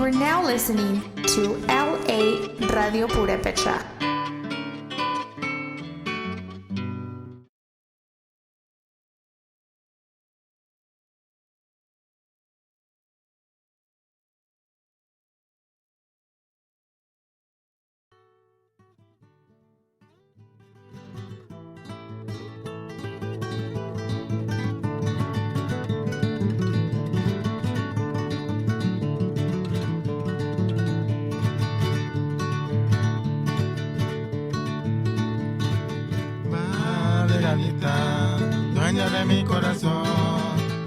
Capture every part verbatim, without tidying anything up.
We're now listening to L A Radio Purepecha. Valeranita, dueña de mi corazón,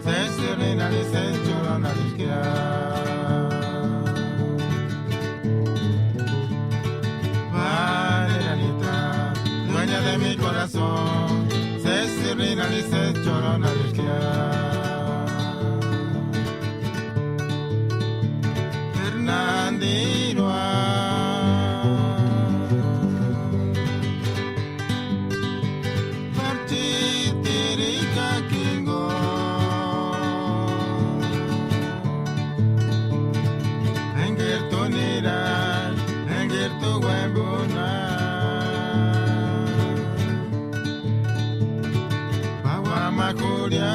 se sirrina dice chorona disquia. Valeranita, dueña de mi corazón, se sirrina dice chorona disquia. Fernandinoa. Parchitiri kakingo. Engirtu nira, engirtu uembuna. Paua makuria.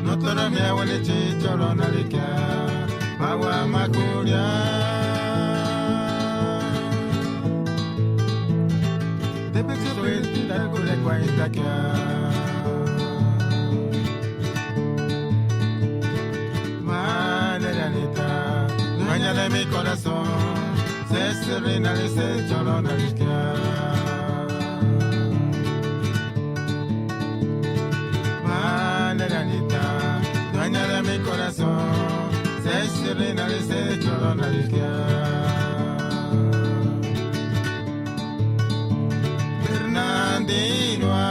Notoro miawani chichoro narikia. Paua makuria. Depekse sueltita kure kuaitakia. Valeranita, dueña de mi corazón, se sirrina dice chorona disquia. Valeranita, dueña de mi corazón, se sirrina dice chorona disquia. Fernandinoa.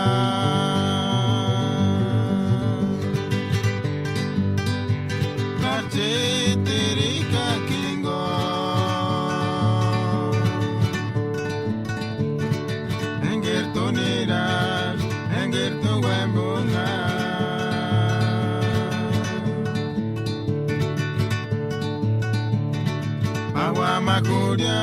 Kachitiri kakingo. Engirtu nira, engirtu uembuna. Paua makuria.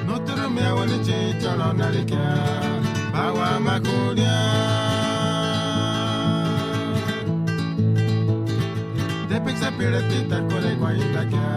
Notoro miawani chichoro narikia. Paua makuria. Depekse piretita kure kuaitakia.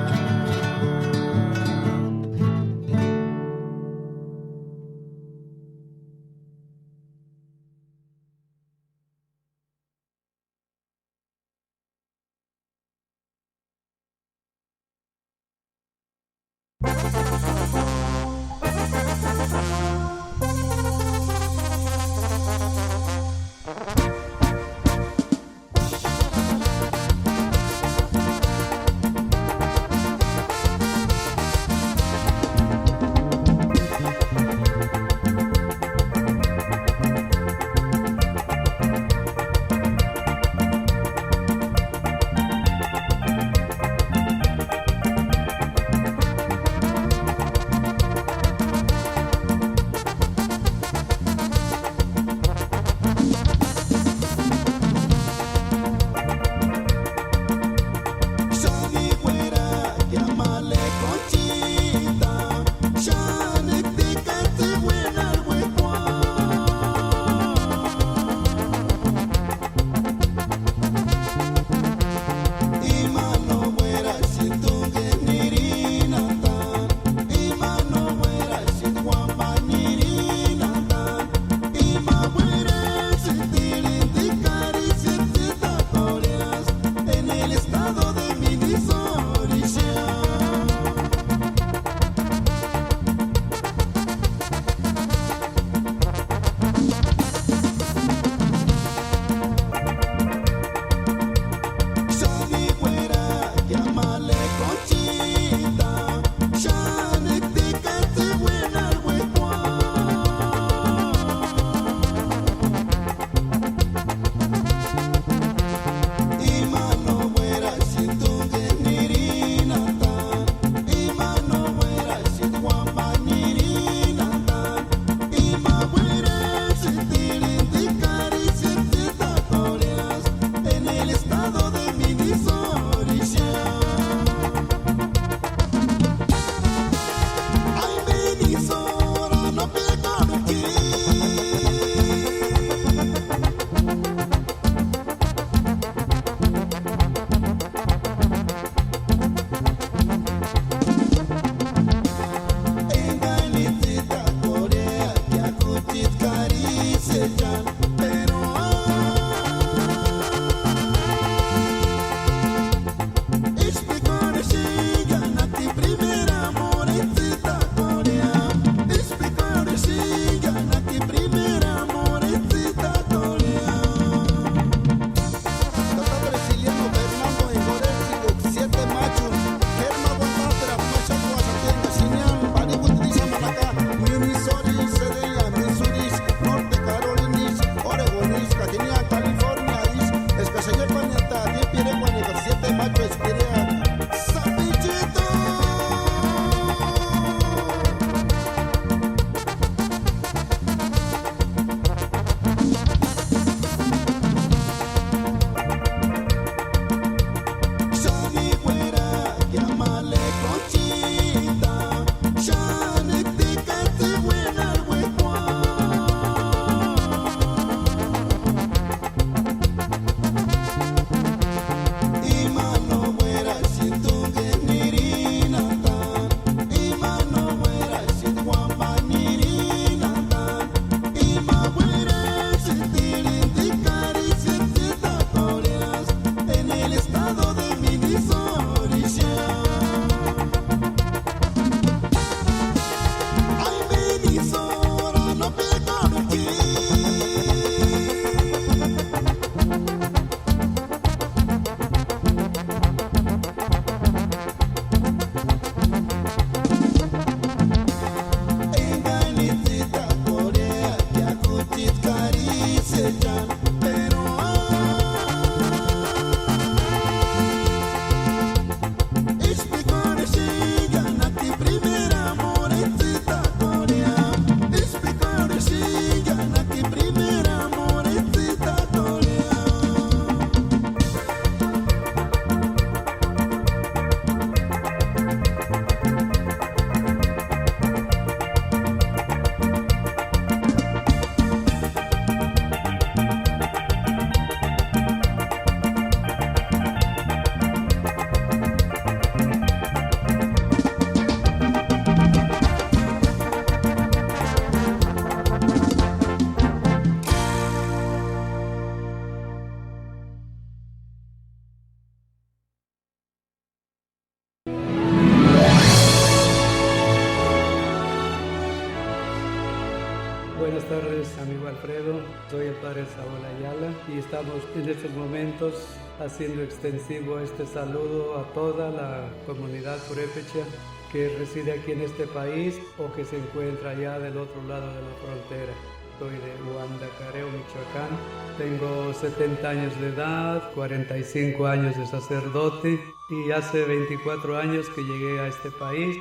Buenas tardes, amigo Alfredo. Soy el padre Saúl Ayala y estamos en estos momentos haciendo extensivo este saludo a toda la comunidad purépecha que reside aquí en este país o que se encuentra allá del otro lado de la frontera. Soy de Huandacareo, Michoacán. Tengo setenta años de edad, cuarenta y cinco años de sacerdote y hace veinticuatro años que llegué a este país.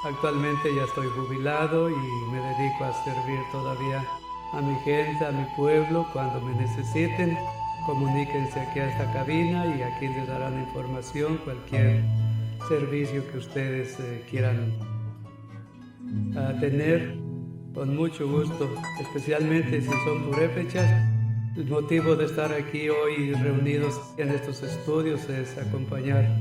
Actualmente ya estoy jubilado y me dedico a servir todavía a mi gente, a mi pueblo. Cuando me necesiten, comuníquense aquí a esta cabina y aquí les darán información, cualquier servicio que ustedes eh, quieran a tener con mucho gusto, especialmente si son purépechas. El motivo de estar aquí hoy reunidos en estos estudios es acompañar a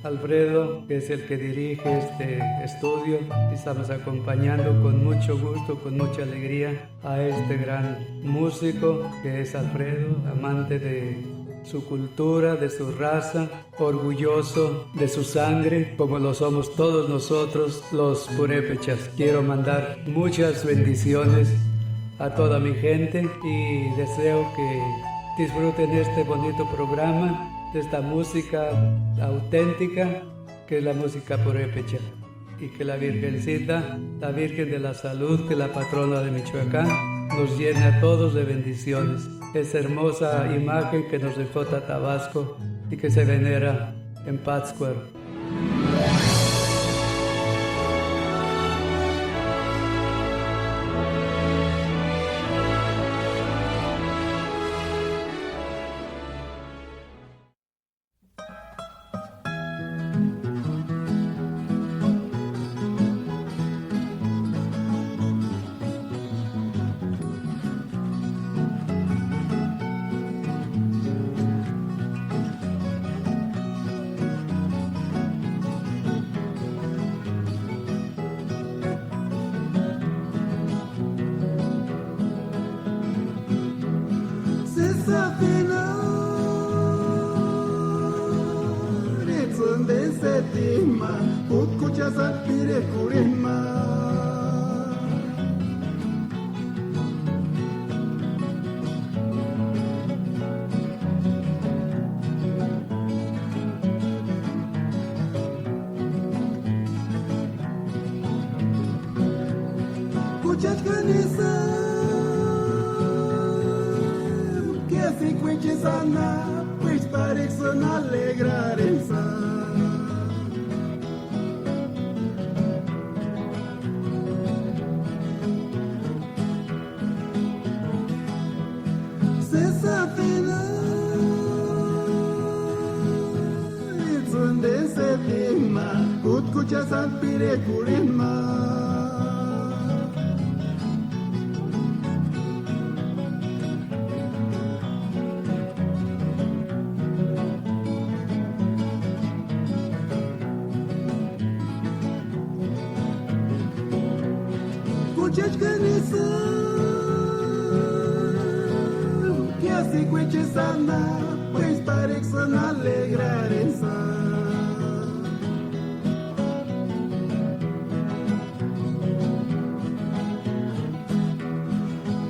Alfredo, que es el que dirige este estudio, y estamos acompañando con mucho gusto, con mucha alegría a este gran músico que es Alfredo, amante de su cultura, de su raza, orgulloso de su sangre, como lo somos todos nosotros los purépechas. Quiero mandar muchas bendiciones a toda mi gente y deseo que disfruten este bonito programa, de esta música auténtica que es la música purépecha. Y que la Virgencita, la Virgen de la Salud, que la patrona de Michoacán, nos llene a todos de bendiciones. Esa hermosa imagen que nos dejó Tatabasco y que se venera en Pátzcuaro. Sisafina, itsünde setima, kutkuchasat pirekurhima. Kuchachkani San, ke sikuichisana, pístarikisïni alegrareni San. Sesafina, itsünde setima, kutkuchasat pirekurhima. Kuchachkani San, ke sikuichisana, pístarikisïni alegrareni San.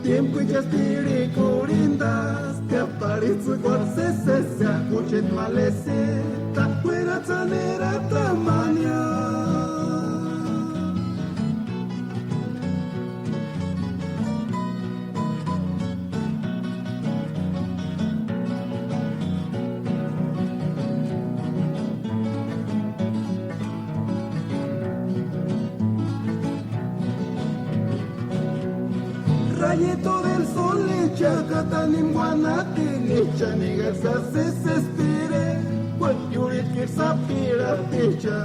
Tiempuichasï tirhikurhintasti, aparhits'ïkuarhu sésesïa, jucheti malesïta, kueratsani eratamania. Rayito del sol, ichakatani muanatinichani, garsa sesespire, kuatkiurhitkiri sapiraticha.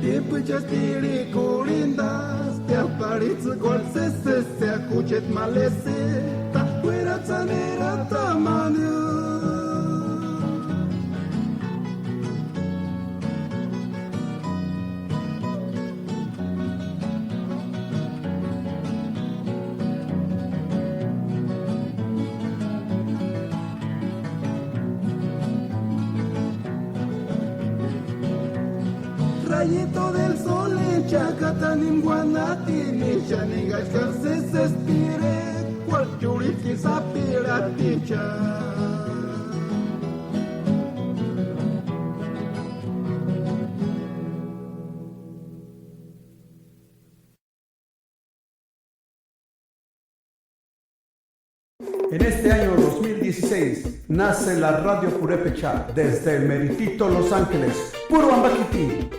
Tiempuichasï tirhikurhintasti, aparhits'ïkuarhu sésesïa, Chet maleseta, cuera tsanera tamania. Rayito del sol, echa katani guanatini, chani gachar sesespire, cuarchuriki sapiraticha. En este año dos mil dieciséis nace la Radio Purépecha desde el meritito Los Ángeles. Puro Ambakiti.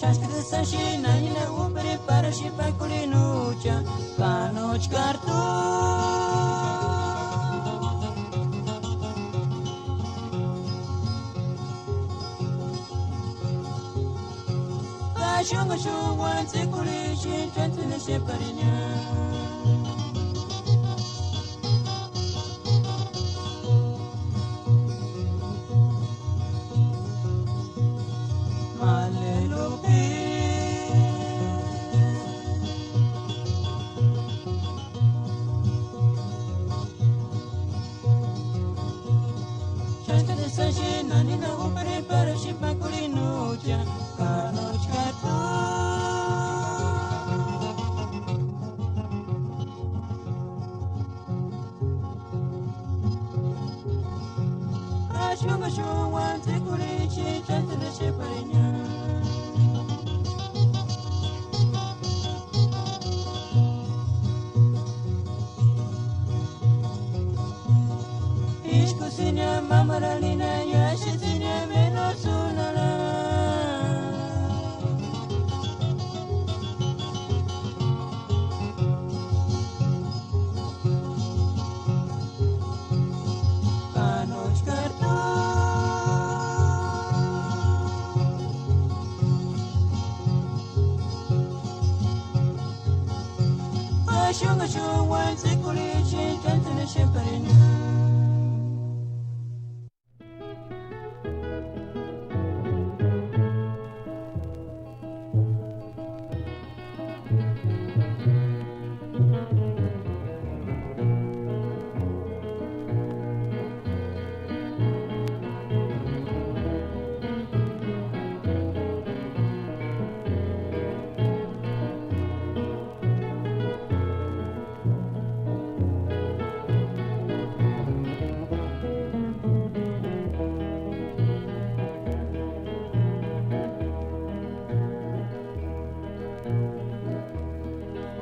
Kánskiri sáni xéni nanina úpiri páraxepakurhini úcha, ka nóchi k'arhu tu. Ka xúngu xúnguani tsíkurhixini chántsïni exeparini. Malelupi. Xántani sáni xéni nanina úpiri páraxepakurhini úcha, ka nóchi k'arhu tu. Ka xúngu xúnguani tsíkurhixini chántsïni exeparini. Ískusinia mámarhu anhini, iáxetsinia ménotsunharhu. Ka nóchi k'arhu tu. Ka xúngu xúnguani tsíkurhixini chántsïni exeparini.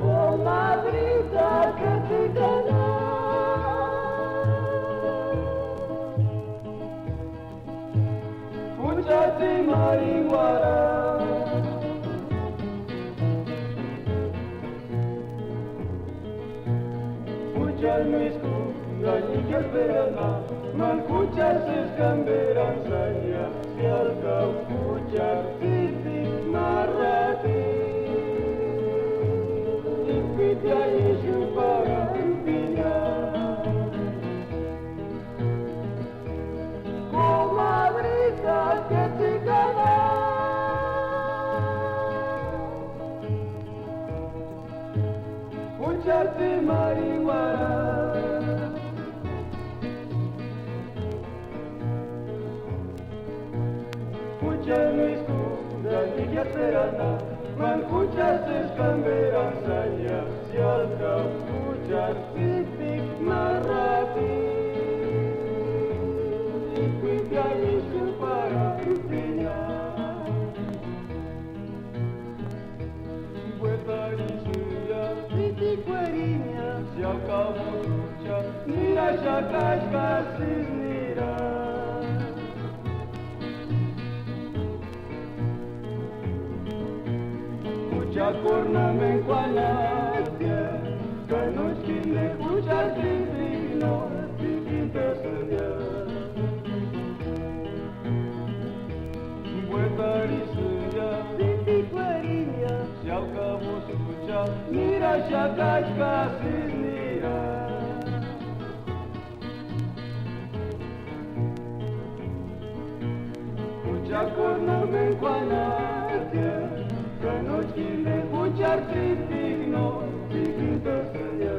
Comadrita, ¿qué te gana? Jucha tsimani uara, jucha no ísku, ka íkiarhperani ma, ma jucha sési kamberani sáni, siáli ka jucha tsïtsïni marhati, íkuitia ísï parhantinia. Comadrita, ¿qué te gana? Jucha tsimani uara, jucha no ísku, ka íkiarhperani ma, ma jucha sési kamberani sáni, siáli ka jucha tsïtsïni marhati, íkuitia ísï parhantinia. Uetarisïndia, tsïtsïkuerinia, siámu ka jucha niraxaka, ka sísï nira. Jucha k'óru nómeni kuanhatia, ka nóchkini jucha tsîtsïni no tsîtsïtasïndia. Uetarisïndia, tsîtsïkuerinia, siámu ka jucha niraxaka, ka sísï nira. Jucha k'óru nómeni kuanhatia, ka nóchkini juchari tsîtsïni no tsîtsïtasïndia.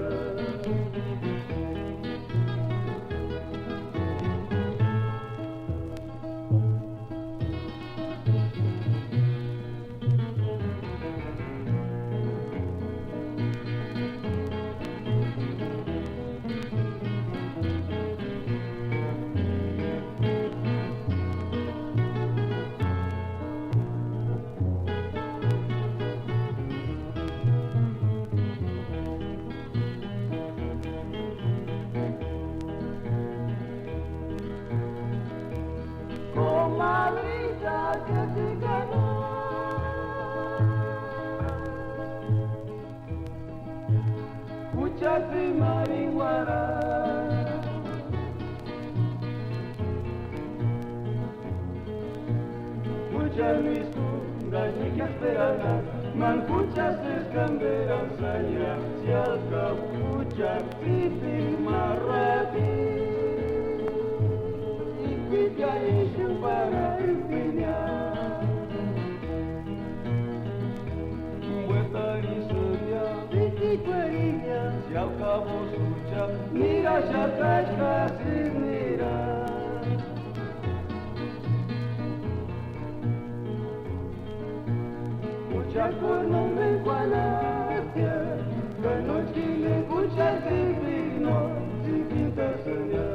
Comadrita, ¿qué te gana? K'uchasï eskamberani saia, siákau k'uchakua tsïpini marhati. Ikuipianisïni parhakpinia. Uétarhisïria, tsïkikuerinia, siákausïcha, niraxaka, ka síni nira. K'uchakua no ménkuanhastia, ka nóchkini k'uchasï tsïpini no tsïpintasïndia.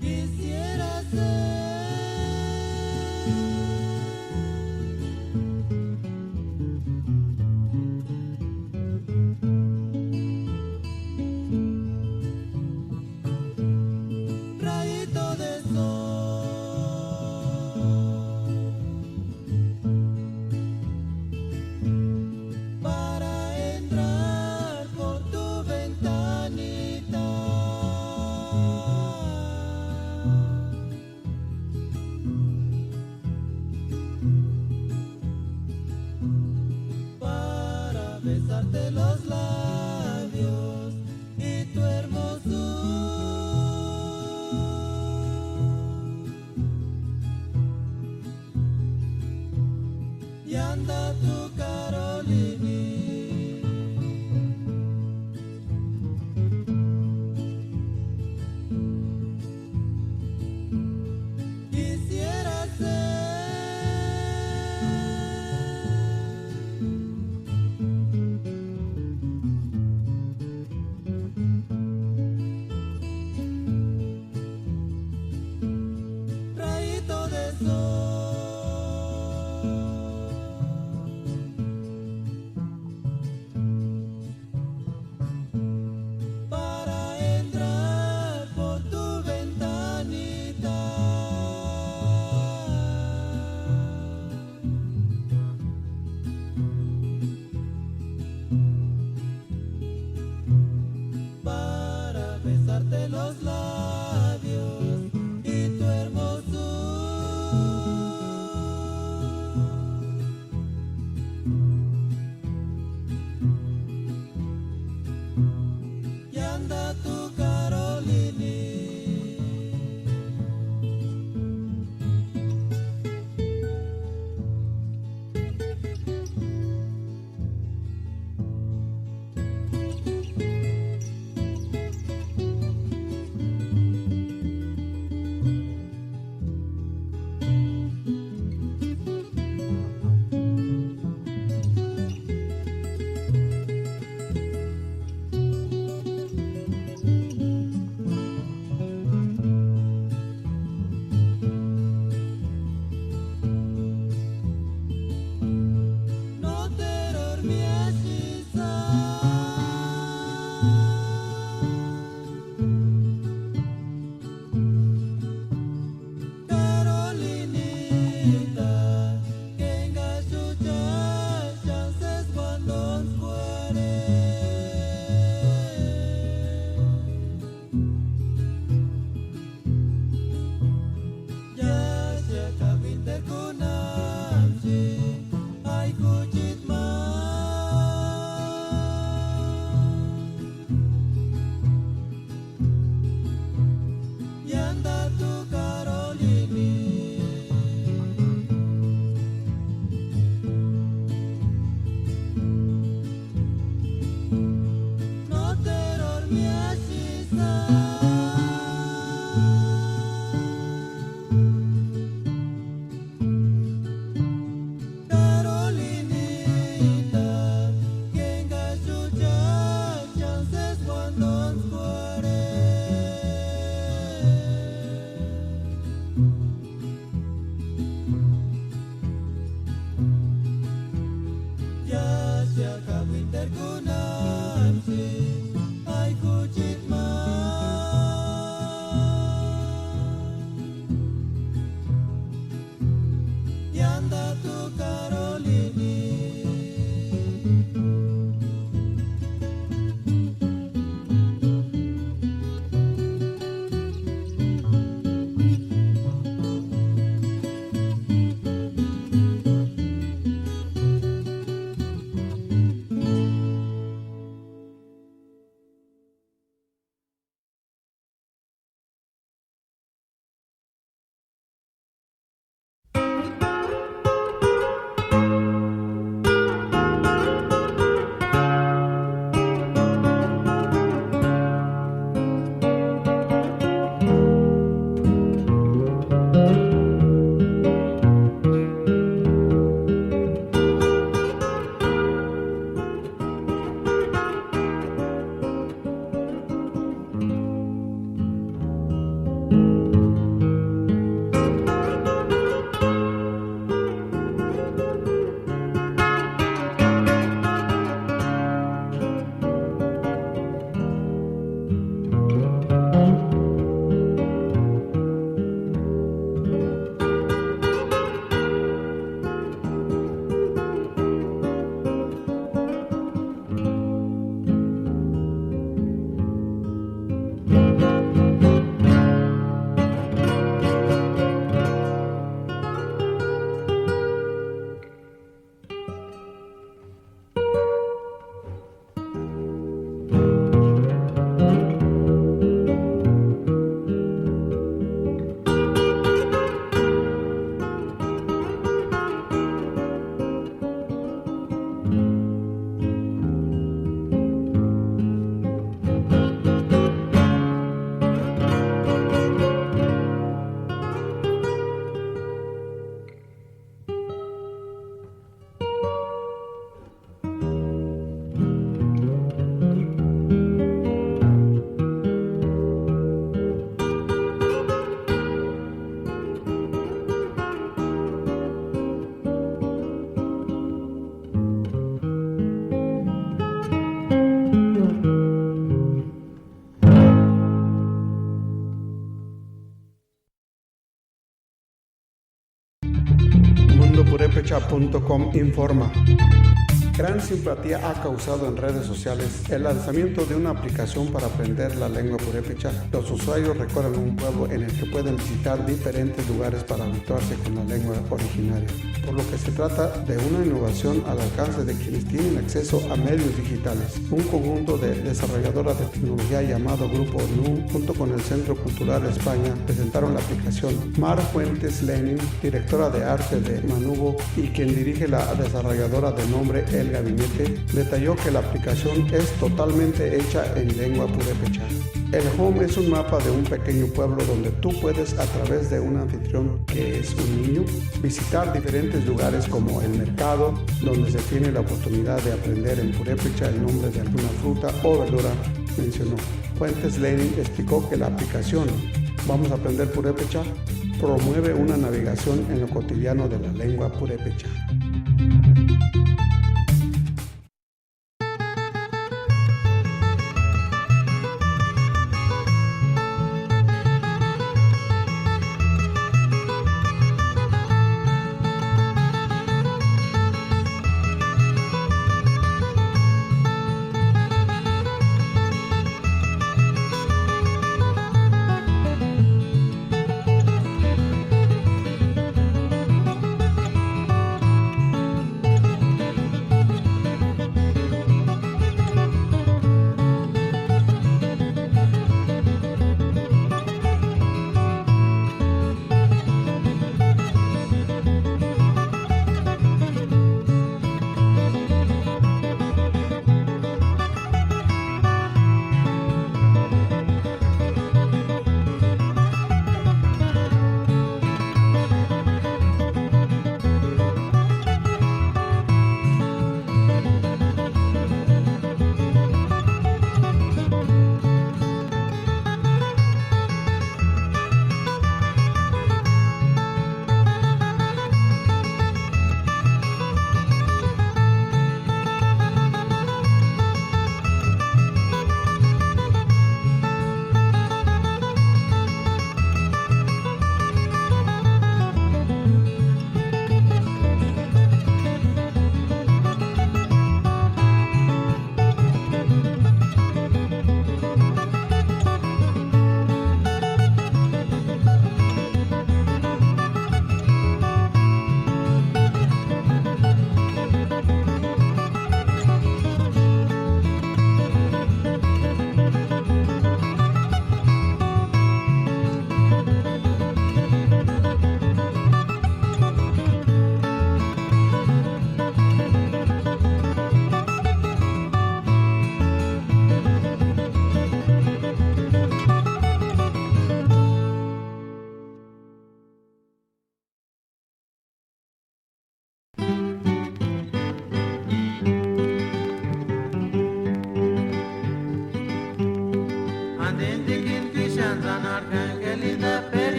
Quisiera ser rayito de sol para entrar por tu ventanita. Para besarte los labios y tu hermosura. Y anda tu Carolini. Quisiera ser rayito de sol. Mundo Purépecha punto com informa. Gran simpatía ha causado en redes sociales el lanzamiento de una aplicación para aprender la lengua purépecha. Los usuarios recorren un pueblo en el que pueden visitar diferentes lugares para habituarse con la lengua originaria, por lo que se trata de una innovación al alcance de quienes tienen acceso a medios digitales. Un conjunto de desarrolladoras de tecnología llamado Grupo Nu, junto con el Centro Cultural España, presentaron la aplicación. Mar Fuentes Lenin, directora de arte de Manubo y quien dirige la desarrolladora de nombre El Gabinete, detalló que la aplicación es totalmente hecha en lengua purépecha. El Home es un mapa de un pequeño pueblo donde tú puedes, a través de un anfitrión que es un niño, visitar diferentes lugares como el mercado, donde se tiene la oportunidad de aprender en purépecha el nombre de alguna fruta o verdura, mencionó. Fuentes Lenin explicó que la aplicación Vamos a aprender purépecha promueve una navegación en lo cotidiano de la lengua purépecha.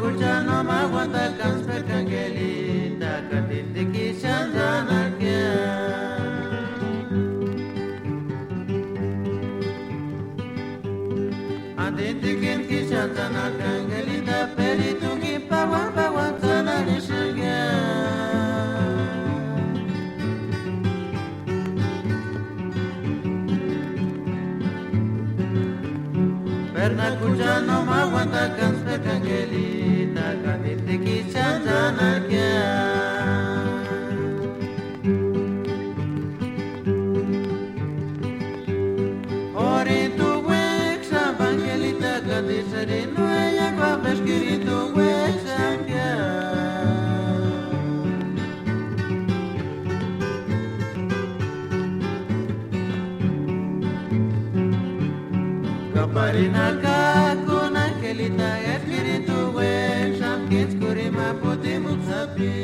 Jucha no ma uantakantsperka angelita, ka tíntikisï xáni tsánarkia. Antintikini k'íchani tsánarka angelita, perituki pauani pauani tsánarhixankia. Perna jucha no ma uantakantsperka angelita, ka tíntikisï xáni tsánarkia. Orituekuksï angelita, ka tísïri no eia kuámu eskirituekueksï angia. Ka parini jakak'uni angelita, eskirituekueksï amkitskurhima putimuksï sapi.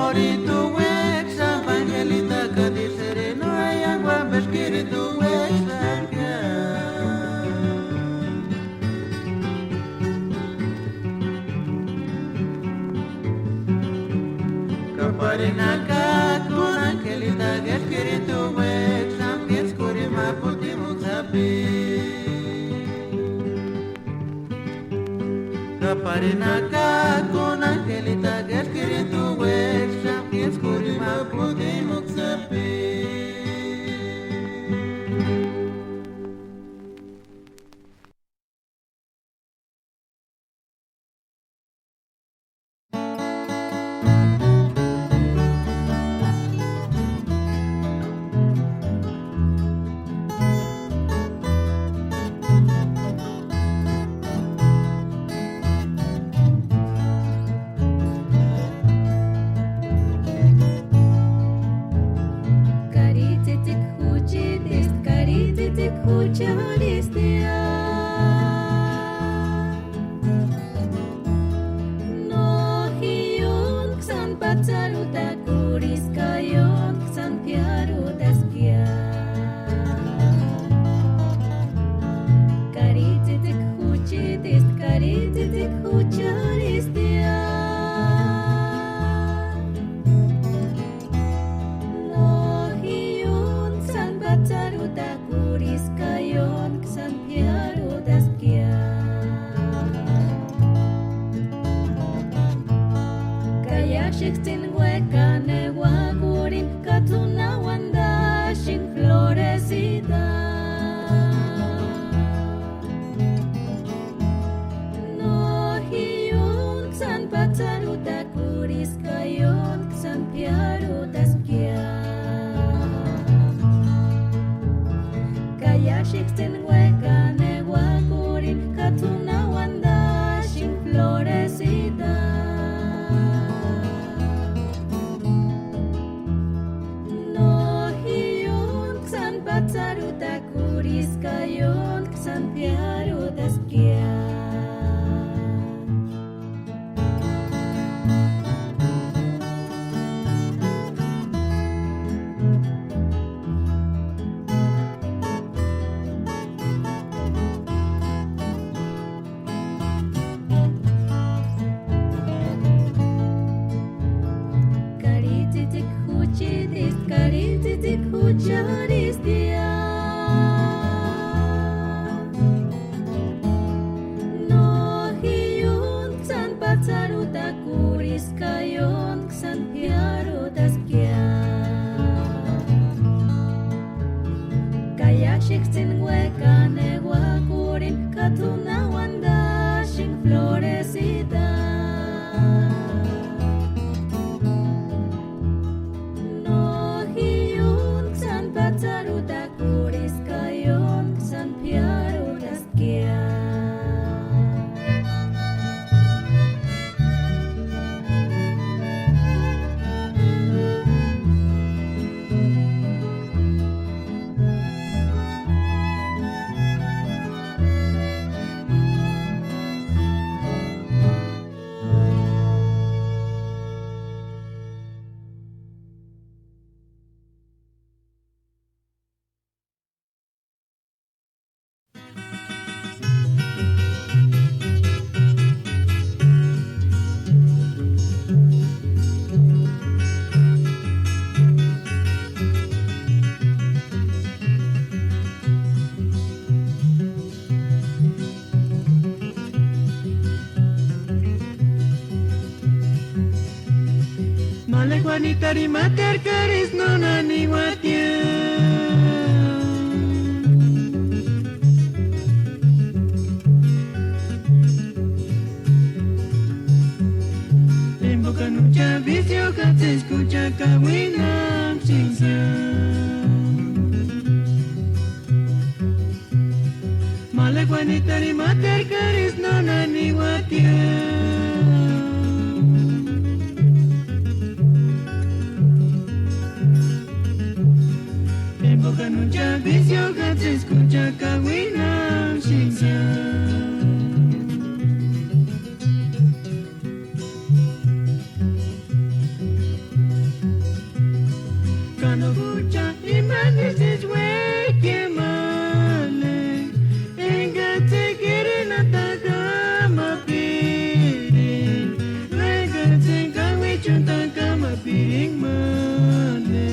Orituekuksï angelita, ka tísïri no eia kuámu eskirituekueksï angia. Ka parini jakak'uni angelita, eskirituekueksï amkitskurhima putimuksï sapi. Ka parini jakak'uni angelita, eskirituekueksï amkitskurhima putimuksï sapi. K'arhitsïtsïki juchetisti, k'arhitsïtsïki jucharisti. No, ji ióntki sáni patsarhutakurhiska, ióntki sáni p'iarhutaskia. K'arhitsïtsïki juchetisti, k'arhitsïtsïki jucharistia. No, ji ióntki sáni patsarhutakurhiska, ióntki sáni p'iarhutaskia. Ka iáxeksïni uékani euakurini, ka t'u na uandasïni florecida. No, ji ióntki sáni patsarhutakurhiska, ióntki sáni p'iarhutaskia. Ka iáxeksïni uékani euakurini, ka t'u na uandasïni florecida. No, ji ióntki sáni patsarhutakurhiska, ióntki sáni p'iarhutaskia. Ma lejua nitarini ma terkarisï nónani uatia. Jimboka no cha vicio jatseskucha kauinhaxenhia. Ma lejua nitarini ma terkarisï nónani uatia. Jimboka no cha vicio jatseskucha kauinhaxenhia. Ka no jucha imani isï uéjkiani ma le, engatsï jirinhata ja ma píri, engatsï kauichunta ja ma pírinha ma le.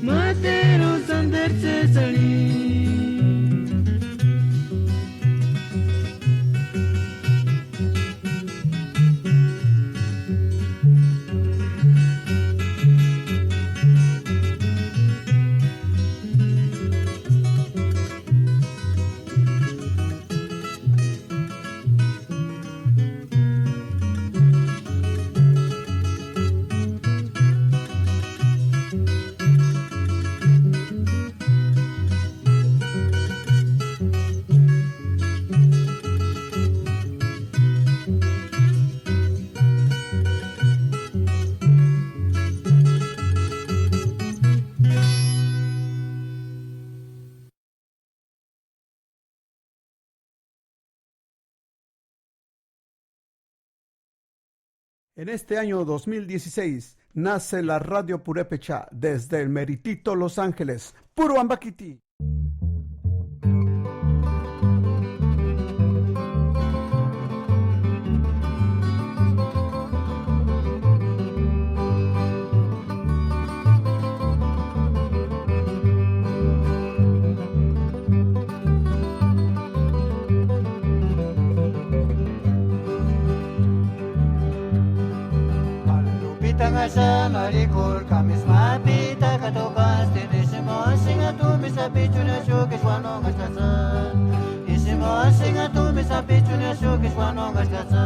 Máteru Sánteru Sésarini. En este año dos mil dieciséis nace la radio purépecha desde el meritito Los Ángeles. Puro ambakiti. Lupitanga xáni arhik'urka, misma p'ita ka tokastini, Simoni xinha tumbi sapichuni axukisï uanonhaskatsï. Simoni xinha tumbi sapichuni axukisï uanonhaskatsï.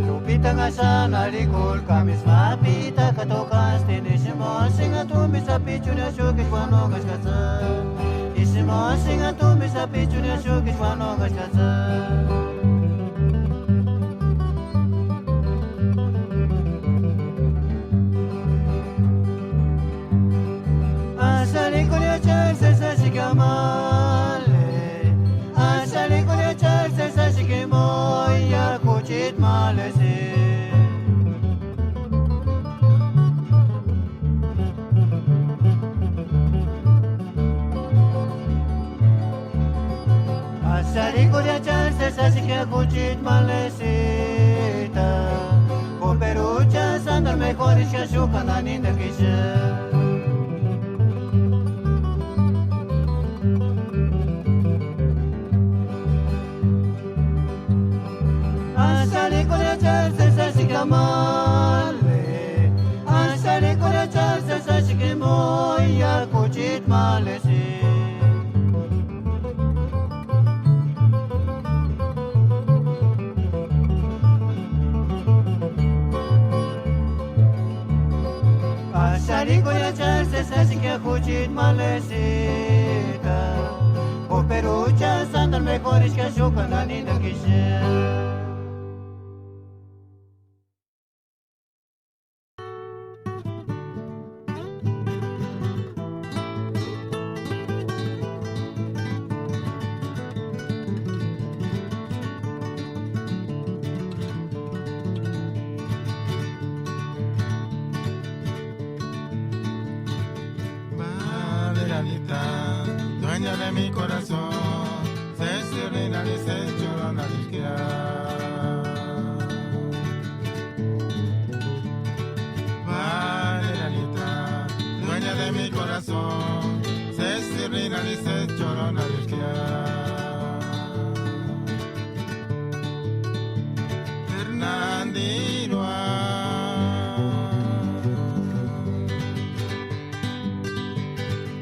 Lupitanga xáni arhik'urka, misma p'ita ka tokastini, Simoni xinha tumbi sapichuni axukisï uanonhaskatsï. Simoni xinha tumbi sapichuni axukisï uanonhaskatsï. Axarhikuria chari sési axika ma le. Axarhikuria chari sési axika, Simoni, jucheti ma lesï. Axarhikuria chari sési axika, jucheti ma lesï. Koperucha Sánteru mejorixaka xúkani nani nirhakixaka. Axarhikuria chari sési axika ma le. Axarhikuria chari sési axika, Simoni, jucheti ma lesï. Axarhikuria chari sési axika, jucheti ma lesï. Koperucha Sánteru mejorixaka xúkani nani nirhakixaka. Madre Anita, dueña de mi corazón, se sirve la dice chorona. Madre Anita, Mi corazón, sésirhu ninhani sési chóronharhixkia. Fernandinua.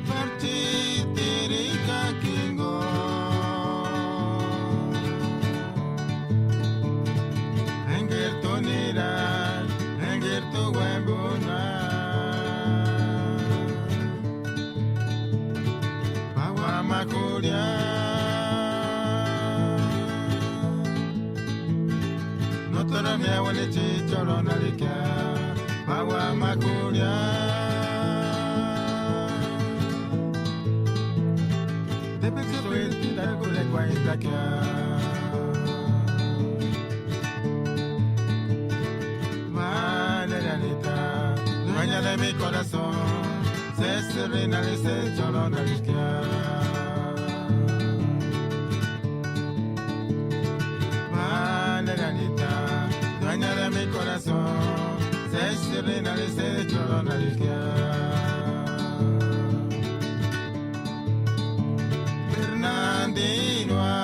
Parchitiri kakingo. Engirtu nira, engirtu uembuna. Paua makuria. Notoro miawani chichoro narikia. Paua makuria. Tepexapiriti takurekua indakia. Valeranita, dueña de mi corazón, sésirhu ninhani sési chóronharhixkia. Valeranita, dueña de mi corazón, sésirhu ninhani sési chóronharhixkia. Fernandinua.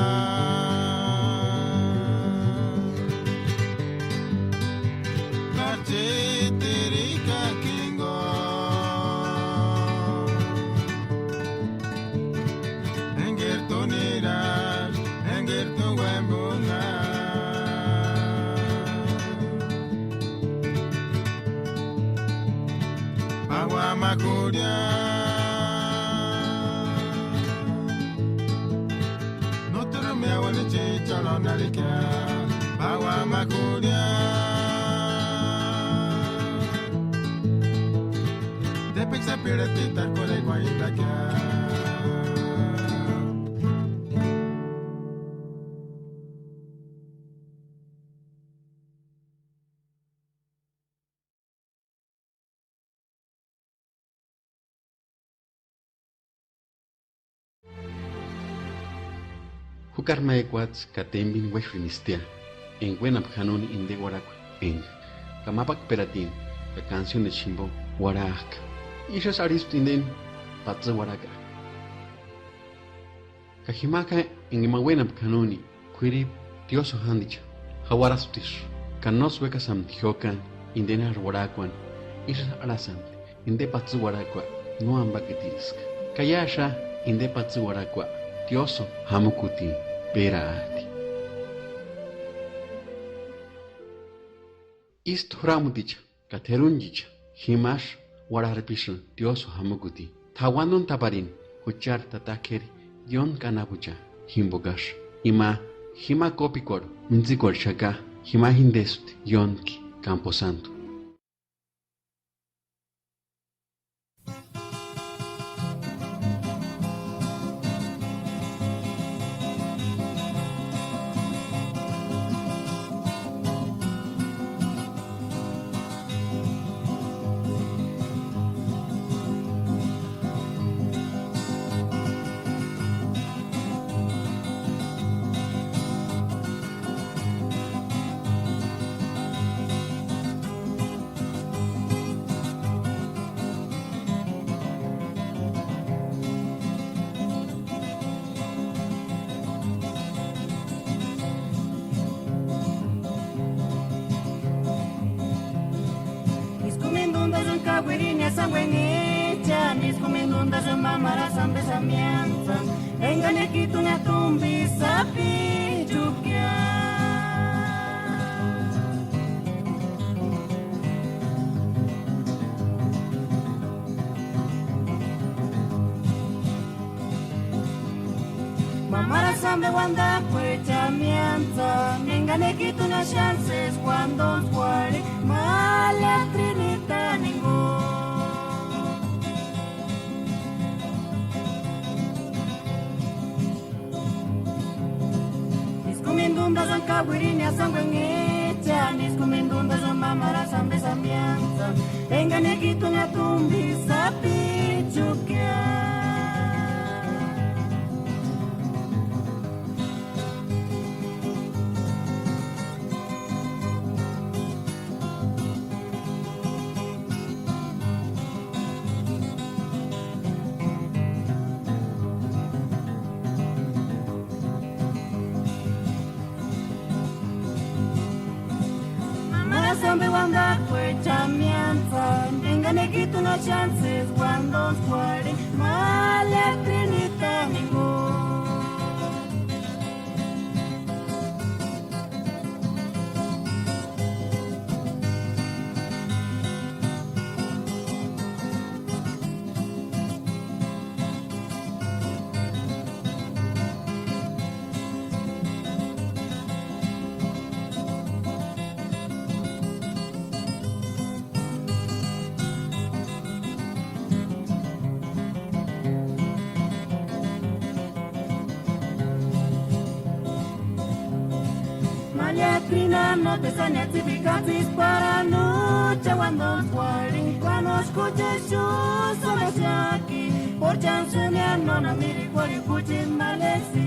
Kachitiri kakingo. Engirtu nira, engirtu uembuna. Paua makuria. Notoro miawani chichoro narikia. Paua makuria. Tepexapiriti takurekua indakia. Jukari ma ekuats'ï ka tembini uéxunistia enga uénapka janoni inde uarhakua enga ka mapakperatini ka kansionesi jimbo uarhajka. Ísïsï arhispti indeni patsï uarhaka. Ka jimajku enga ima uénapka janoni, k'uiripu tiósïo jándicha jauarasptisï, ka nósï uékasïnti jiókani inde enari uarhajkuani. Ísïsï arhasïnti: Inde patsï uarhakua nóambakitiska, ka iáxä inde patsï uarhakua tiósïo jamukutini péraati. Ístu juramuticha ka t'erunchicha jimasï uarharpisïnti tiósïo jamukutini. T'auanuntaparini juchari tata k'éri ióntki anapucha, jimbokaksï ima jima kópikuarhu mintsikuarhixaka, jima jindespti ióntki kamposántu. Ísku mindunt'asïni kauirini asanguenichani, ísku mindunt'asïni mámarasï ambe samiantsani, engani ekituni tumbi sapichukia. Mámarasï ambe uandakuecha miántsani, engani ekituni axani sési uandontskua uarhi, ma la Trinitaningu. Ísku mindunt'asïni kauirini asanguenichani, ísku mindunt'asïni mámarasï ambe samiantsani, engani ekituni tumbi sapichukia. Enga negitu na chances, uandontskuarhini ma letrinitani jinguni. Maliakrina no tesania tsibikatsis para no chauando kuarhini, kuanoxkuchexu sómaxaki, porchansunia nóna mirikuarhini juchini malesi.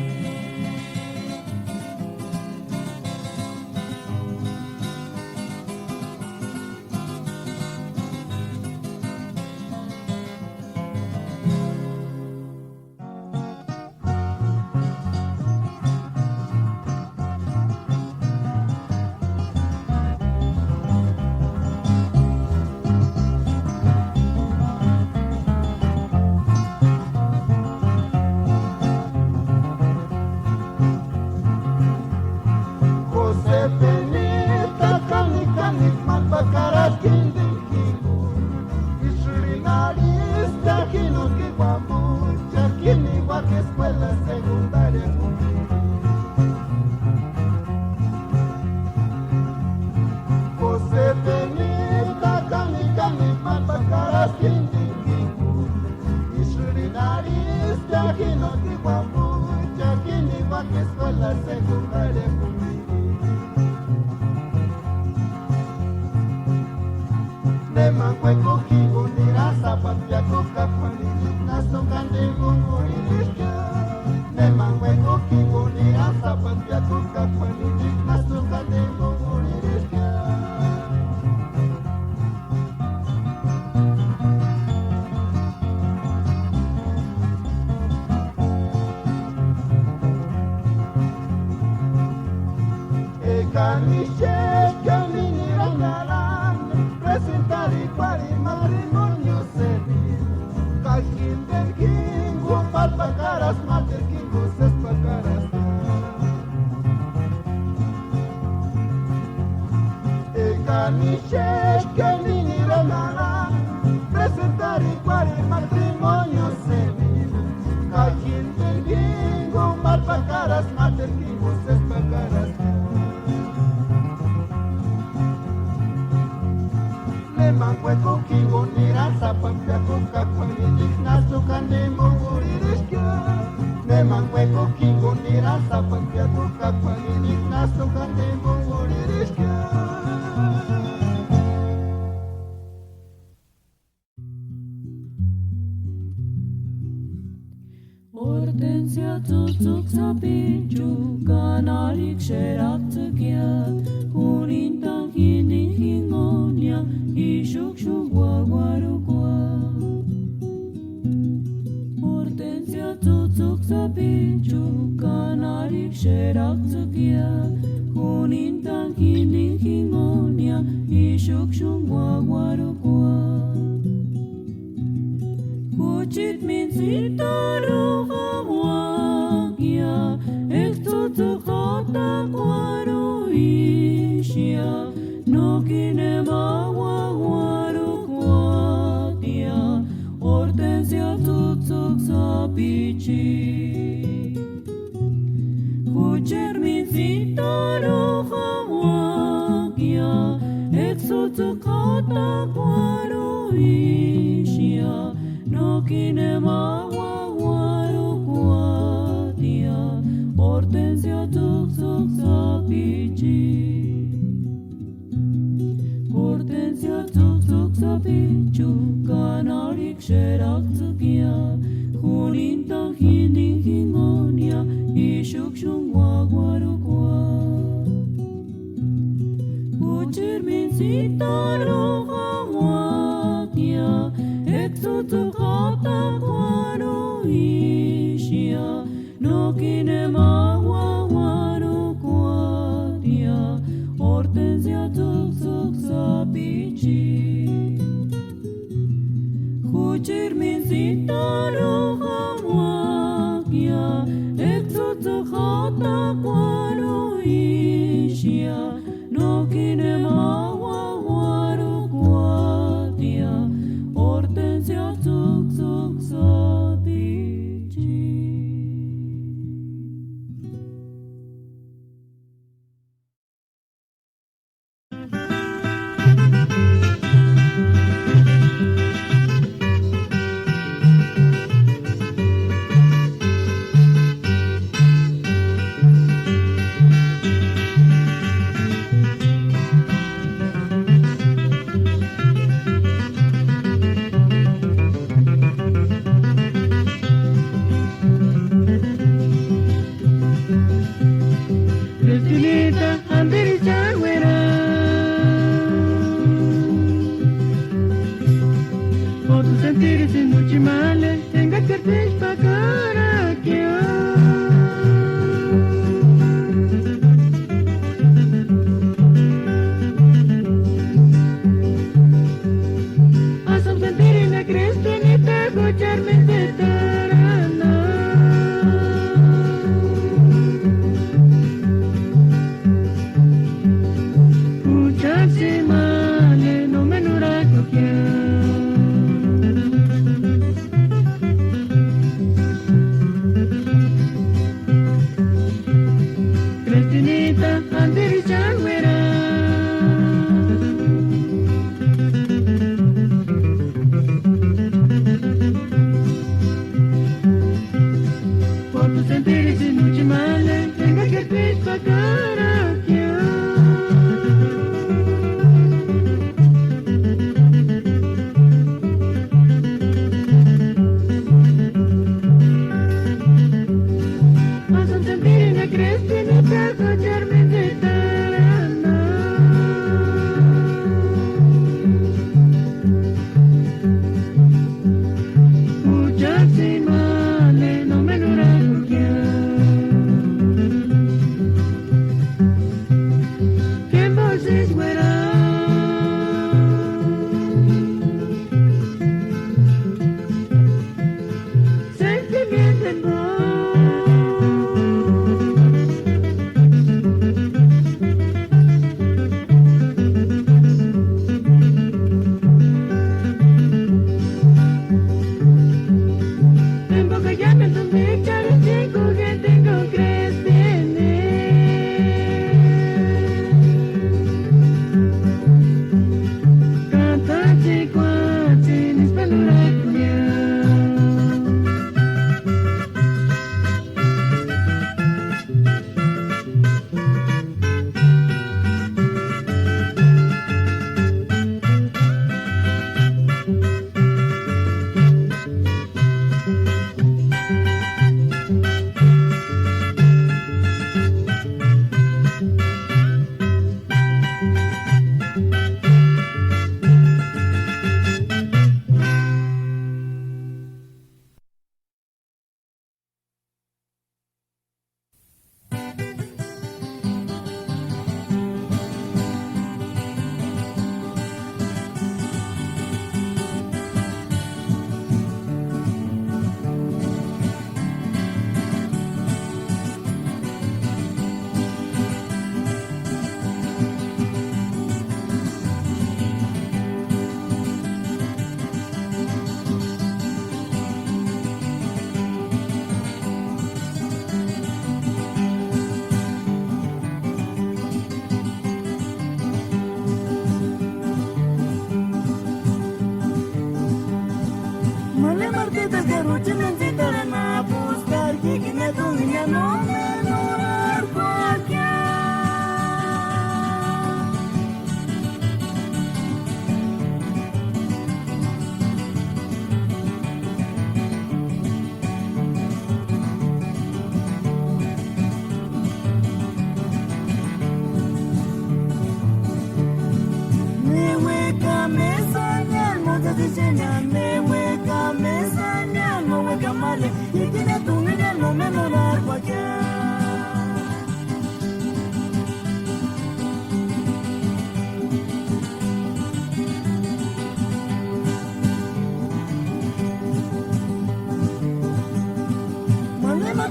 Josefini takani kani malpakaraskindi jinguni, isïrini arhisptia jinoski uambucha jini uájki eskuela segundariakuni. Josefini takani kani malpakaraskindi jinguni, isïrini arhisptia jinoski uambucha jini uájki eskuela segundariakuni. Nemani uekuki jinguni nirani sápatku piákukua k'uanini, nájtsï kandini kúngurhiriska. Nemani uekuki jinguni nirani sápatku piákukua k'uanini, nájtsï kandini kúngurhiriska. Ekani ixechka ni nirani arhani presentarikuarhini matrimonio servil, ka jinteni jinguni p'ári pakaraska, máteru jinguni sési pakaraska. Ekani ixechka ni nirani arhani presentarikuarhini matrimonio servil, ka jinteni jinguni p'ári pakaraska, máteru jinguni sési pakaraska. Nemani uekuki jinguni nirani sápatku piákukua k'uanini, nájtsï kandini kúngurhiriska. Nemani uekuki jinguni nirani sápatku piákukua k'uanini, nájtsï kandini kúngurhiriska. Hortensia, tsutsuku sapichu ka nárhiki xeratsïkia, junintani jini jingunia ixuksï úauarhukua. Hortensia, tsutsuku sapichu ka nárhiki xeratsïkia, junintani jini jingunia ixuksï úauarhukua. Juchiti mintsïtarhu jauakia, eska tsutsuku jatakuarhuixia, nókini nema uauarhukuatia. Hortensia, tsutsuku sapichi. Jucheri mintsïtarhu jauakia, eska tsutsuku jatakuarhuixia, nókini nema uauarhukuatia. Hortensia, tsutsuku sapichi. Hortensia, tsutsuku sapichu ka nárhiki xeratsïkia, junintani jini jingunia ixuksï úauarhukua. Jucheri mintsïtarhu jauakia, eska tsutsuku jatakuarhuixia, nókini nema uauarhukuatia. Hortensia, tsutsuku sapichi. Chérmentsï tánjauaka jauakia, Éxodo jatakuarhu íxia, nókini ma uauarhukuatia, Hortensia tsúksï sápichini. Cristinita, andiri chauera. O tu sentiri sin muchimale, tenga kertech pakarakia. Asam sentiri na Cristinita, gucharmente tarana. Puchasi male no me nurakukia. Cristinita, andiri chauera. Por tu sentiri sin muchimale, tenga kertech pakarakia. Asam sentiri na Cristinita, gucharmente tarana. Puchasi male no me nurakukia. Tiempo siskuera. Sentimiento en vos. En boca ya me entendí, chale, chico, que tengo que tener. Canta, chico, sin esperar. Male martita karuchi mentsïtarani ma púskari, kíkini ekonheni nómeni urarkuakia. Me ueka mesaniani, mótsesï exeniani, me ueka mesaniani, no ueka male, ikini ekonheni nómeni urarkuakia.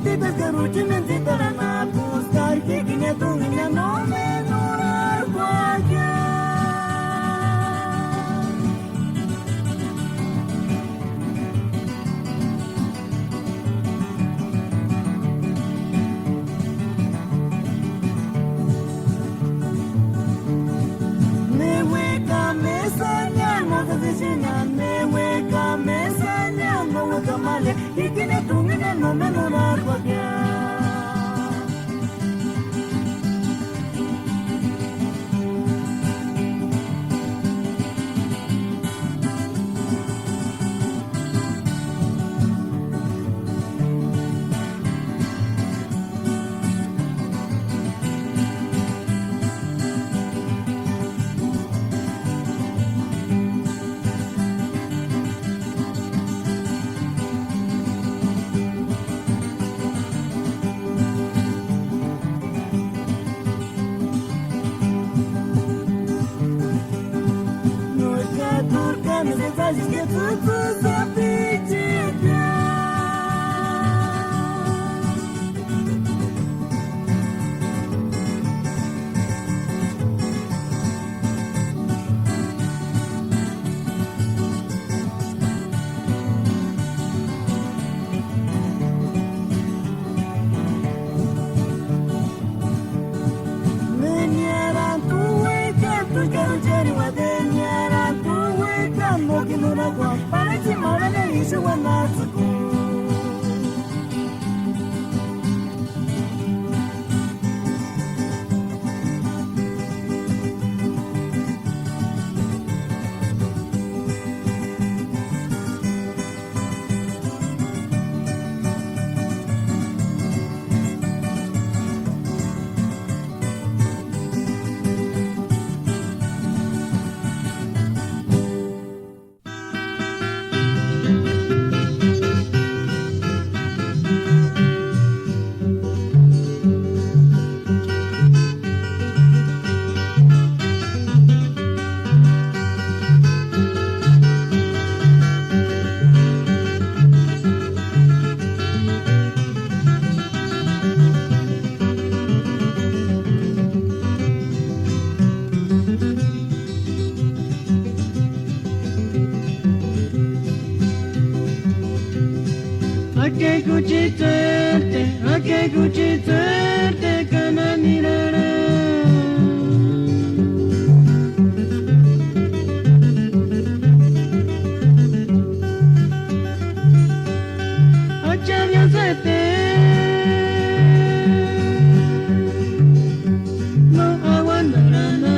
Títeskari uchini tsítarani ma púskari, jíkini etunhini no méni urarkuakia. Ne uéka mesania, no sasixenia, ne uéka mesania, no uéka male, ikini tumina no menurarkuakia. Ake kuchitsuerte, ake kuchitsuerte kana nirara. Acha Diosete, no aguantarani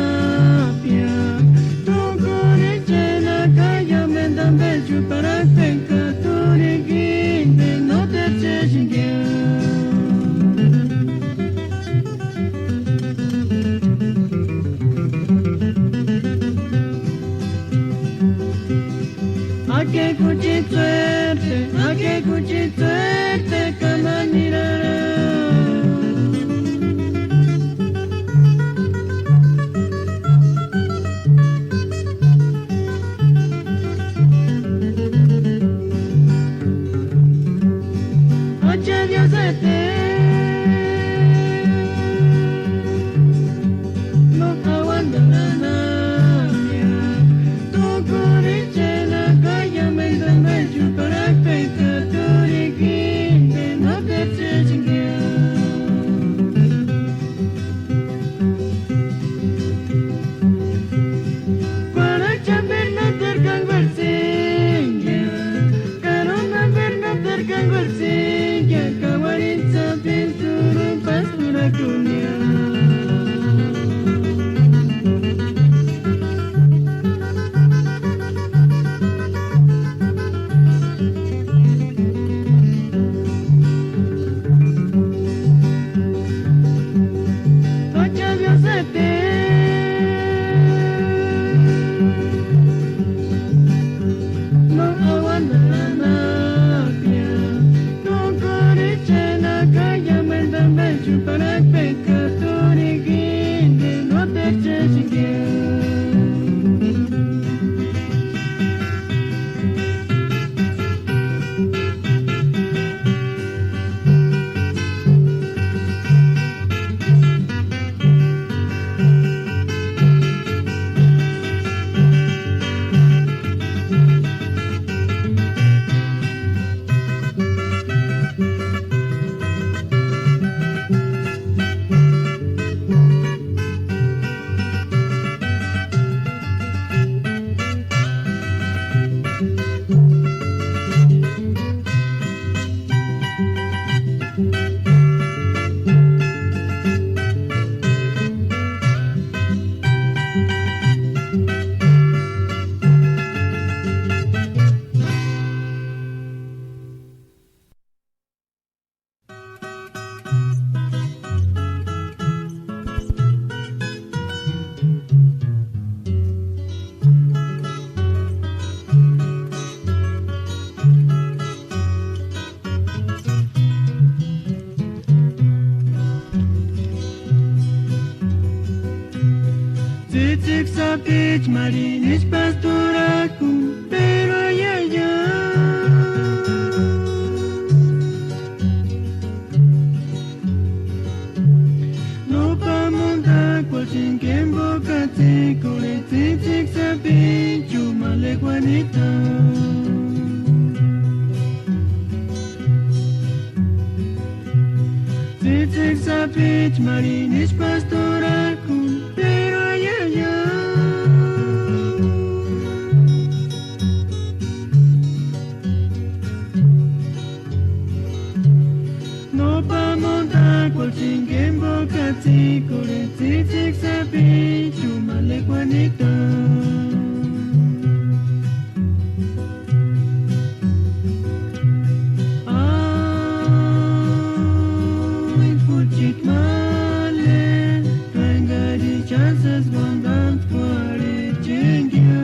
apia, tukurichena kaiamenta ambechu parakpeka turikinde no terchexinkia. Ake kuchitsuerte, ake kuchitsuerte kana nirara. Acha Diosete, no aguantarani apia, tukurichena kaiamenta ambechu parakpeka turikinde no terchexinkia. Tsïtsïki sapichu marhini isï pasturakuni, pero ayaya. No pamontakuasïnki embokatsïkorheni tsïtsïki sapichu ma lekuanitau. Tsïtsïki sapichu marhini isï pasturakuni, pero ayaya. No pamontakuasïnki embokatsïkorheni tsïtsïki sapichu ma lekuanitau. Ay, juchiti male, ka engari chántsesï uantantkuarhichengia.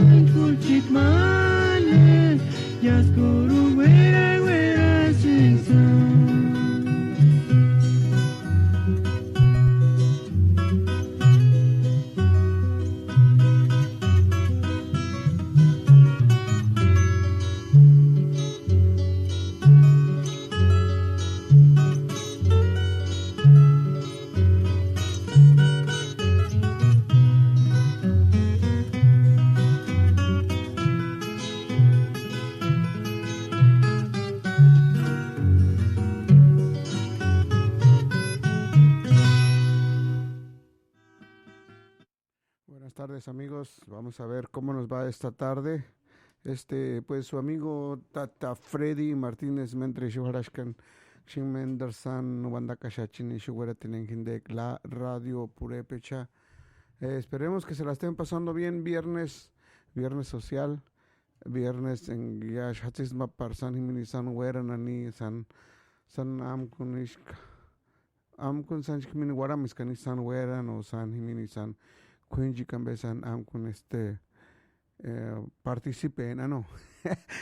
Ay, juchiti male, iásï k'urhuni uera uerasïnksï. Buenas tardes, amigos. Vamos a ver cómo nos va esta tarde. Este, pues, su amigo Tata Freddy Martínez Mentre, ixu jarhaxkani, xi ménderu sáni uantakaxachini ixu uératini enka jinteka la radio purepecha. Eh, esperemos que se la estén pasando bien, viernes, viernes social, viernes enka ya xatsisï ma pari sáni jimini sáni uéranani, sáni, sáni ámkuni ísïka. Ámkuni sáni jimini uarhamiskani sáni uérani o sáni jimini sáni k'uínchikua ampe sáni ámkuni, este, eh, participeni, ah, no.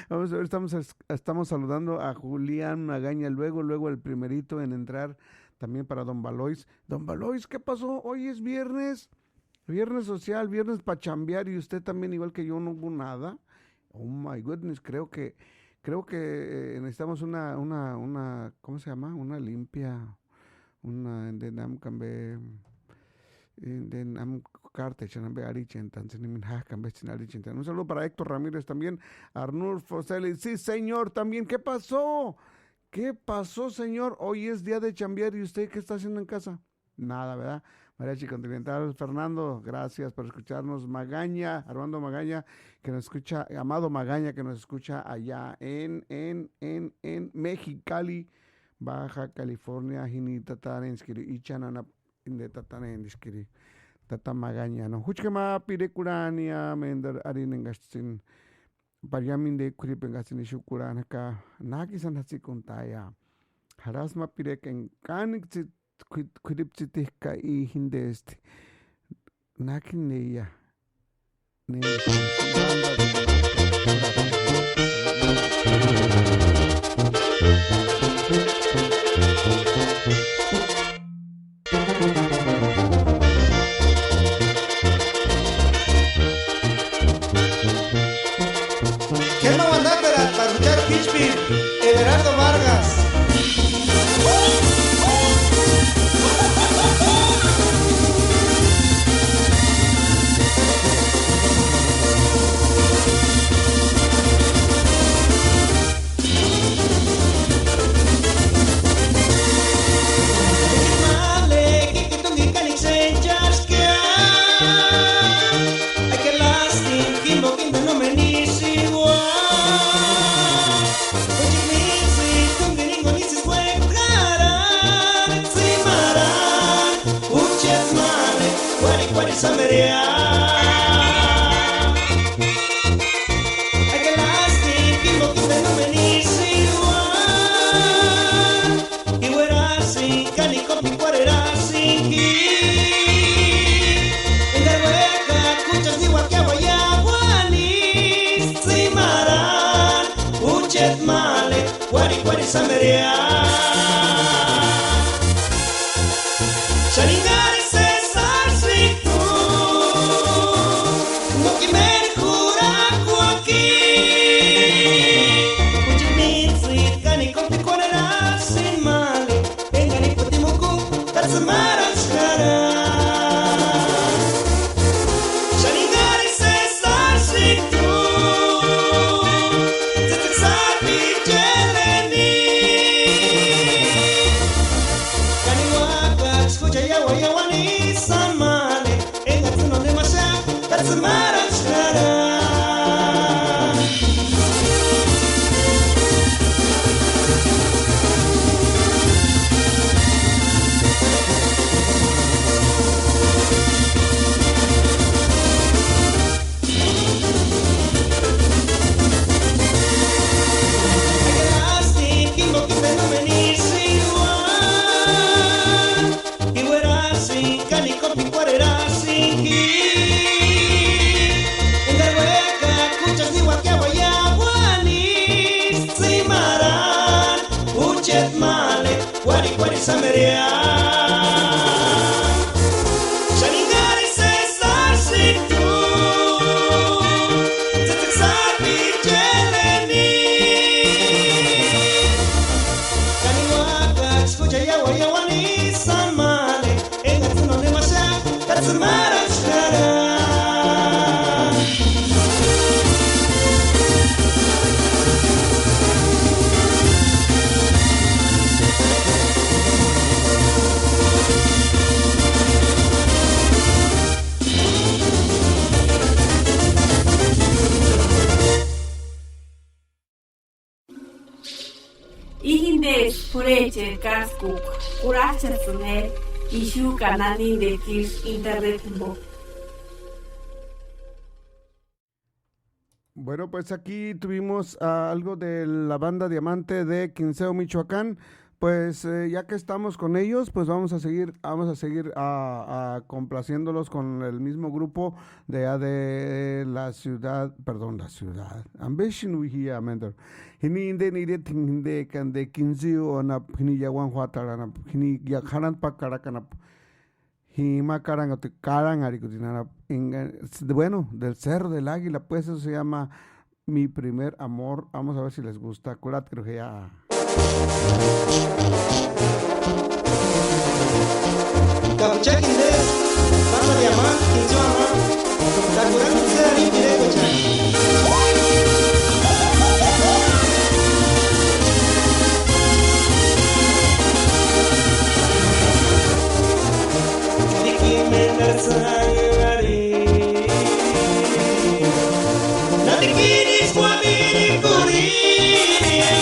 Vamos a ver, estamos, estamos saludando a Julián Magaña, luego, luego el primerito en entrar, también para Don Balois. Don Balois, ¿qué pasó? Hoy es viernes, viernes social, viernes para chambear, y usted también, igual que yo, no hubo nada. Oh my goodness, creo que, creo que, eh, necesitamos una, una, una, ¿cómo se llama? Una limpia, una, de nam kambe, eh, de nam kártechani ampe arhichentani, tsïni jimini jak'a ampe tsïni arhichentani. Un saludo para Héctor Ramírez también, Arnulfo Celis, sí, señor, también. ¿Qué pasó? ¿Qué pasó, señor? Hoy es día de chambear, ¿y usted qué está haciendo en casa? Nada, ¿verdad? Mariachi Continental, Fernando, gracias por escucharnos. Magaña, Armando Magaña, que nos escucha, Amado Magaña, que nos escucha allá en, en, en, en Mexicali, Baja California, jini tata arhentskiri, ichani anapu inde tata arhentskiri, tata Magaña, ¿no? Juchka ma pirekurhania, ménderu arhini enkaksï tsïni pariaminti k'uiripu enkats'ïni ixu kurhani jaka, nák'u isï sáni jatsikuntaia. Jarhasï ma pirekua enka kánikua tsï-, k'uiri-, k'uiripu tsïtijka i jintesti. Nák'u neia. Ne- K'éri ma uantaperat'i ka juchari p'íchpiri, Everardo Vargas. Sameria. Ay, qué lástima, que no me ni siwa. Iwera sin cani copi cuarera sin ki. Engarweka kuchas ni wakia waya wani. Simaran uchet male. Kuari, kuari, sameria. Xaningari César, si tú. Moki meri juraku aki. Kuchi mitsi, kani kopi kuarera, sin mali. Engani putimuku, tatsumaranchkara. Xaningari César, si tú. Tsïtsïki sápi cheleni. Kani uákachi jucha iáuani iáuani samani, engatsïni nónemaxea, ka tsïmaranchkara. Ai, qué lástima, que no me ni siwa. Iwera sin cani copi cuarera sin ki. Engarweka kuchas ni wakia waya wani. Simaran uchet male. Kuari, kuari, sameria. Xaningari César, si tú. Tsïtsïki sápi cheleni. Kani uákachi jucha iáuani iáuani samani, engatsïni nónemaxea, ka tsïmaranchkara. I jimbeecha p'urhecheri káskukua, kurhach'asïnti je ixu ka nanindekua isï internet jimbo. Bueno, pues aquí tuvimos ah, algo de la banda Diamante de Quinceo, Michoacán. Pues eh, ya que estamos con ellos, pues vamos a seguir, vamos a seguir ah, ah, complaciéndolos con el mismo grupo de allá de la ciudad, perdón, la ciudad. Ambition we here, Mender. Jini inde nire jinde kande Quinceo anapu, jini Yaguan Juatar anapu, jini Yajaran Pacarak anapu. Jima karhangati karhanharhikutini anapu. Bueno, del Cerro del Águila, pues eso se llama Mi primer amor, vamos a ver si les gusta. Kurhatkirhu je ya. Ka juchakinde, pásale ama, kincho ama, ka kurhangu tsï arhini pirekua cha. Dikimendar sangari. Nati kinis kuamiri kuriria.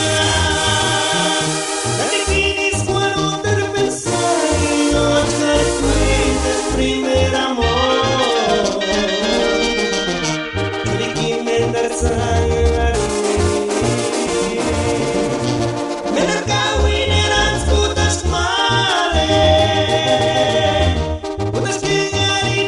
Nati kinis kuarutar pensari, no achar kuintas primer amor. Nati kimendar sangari. Mena kawin erantskutasï male. Kutasï k'ingari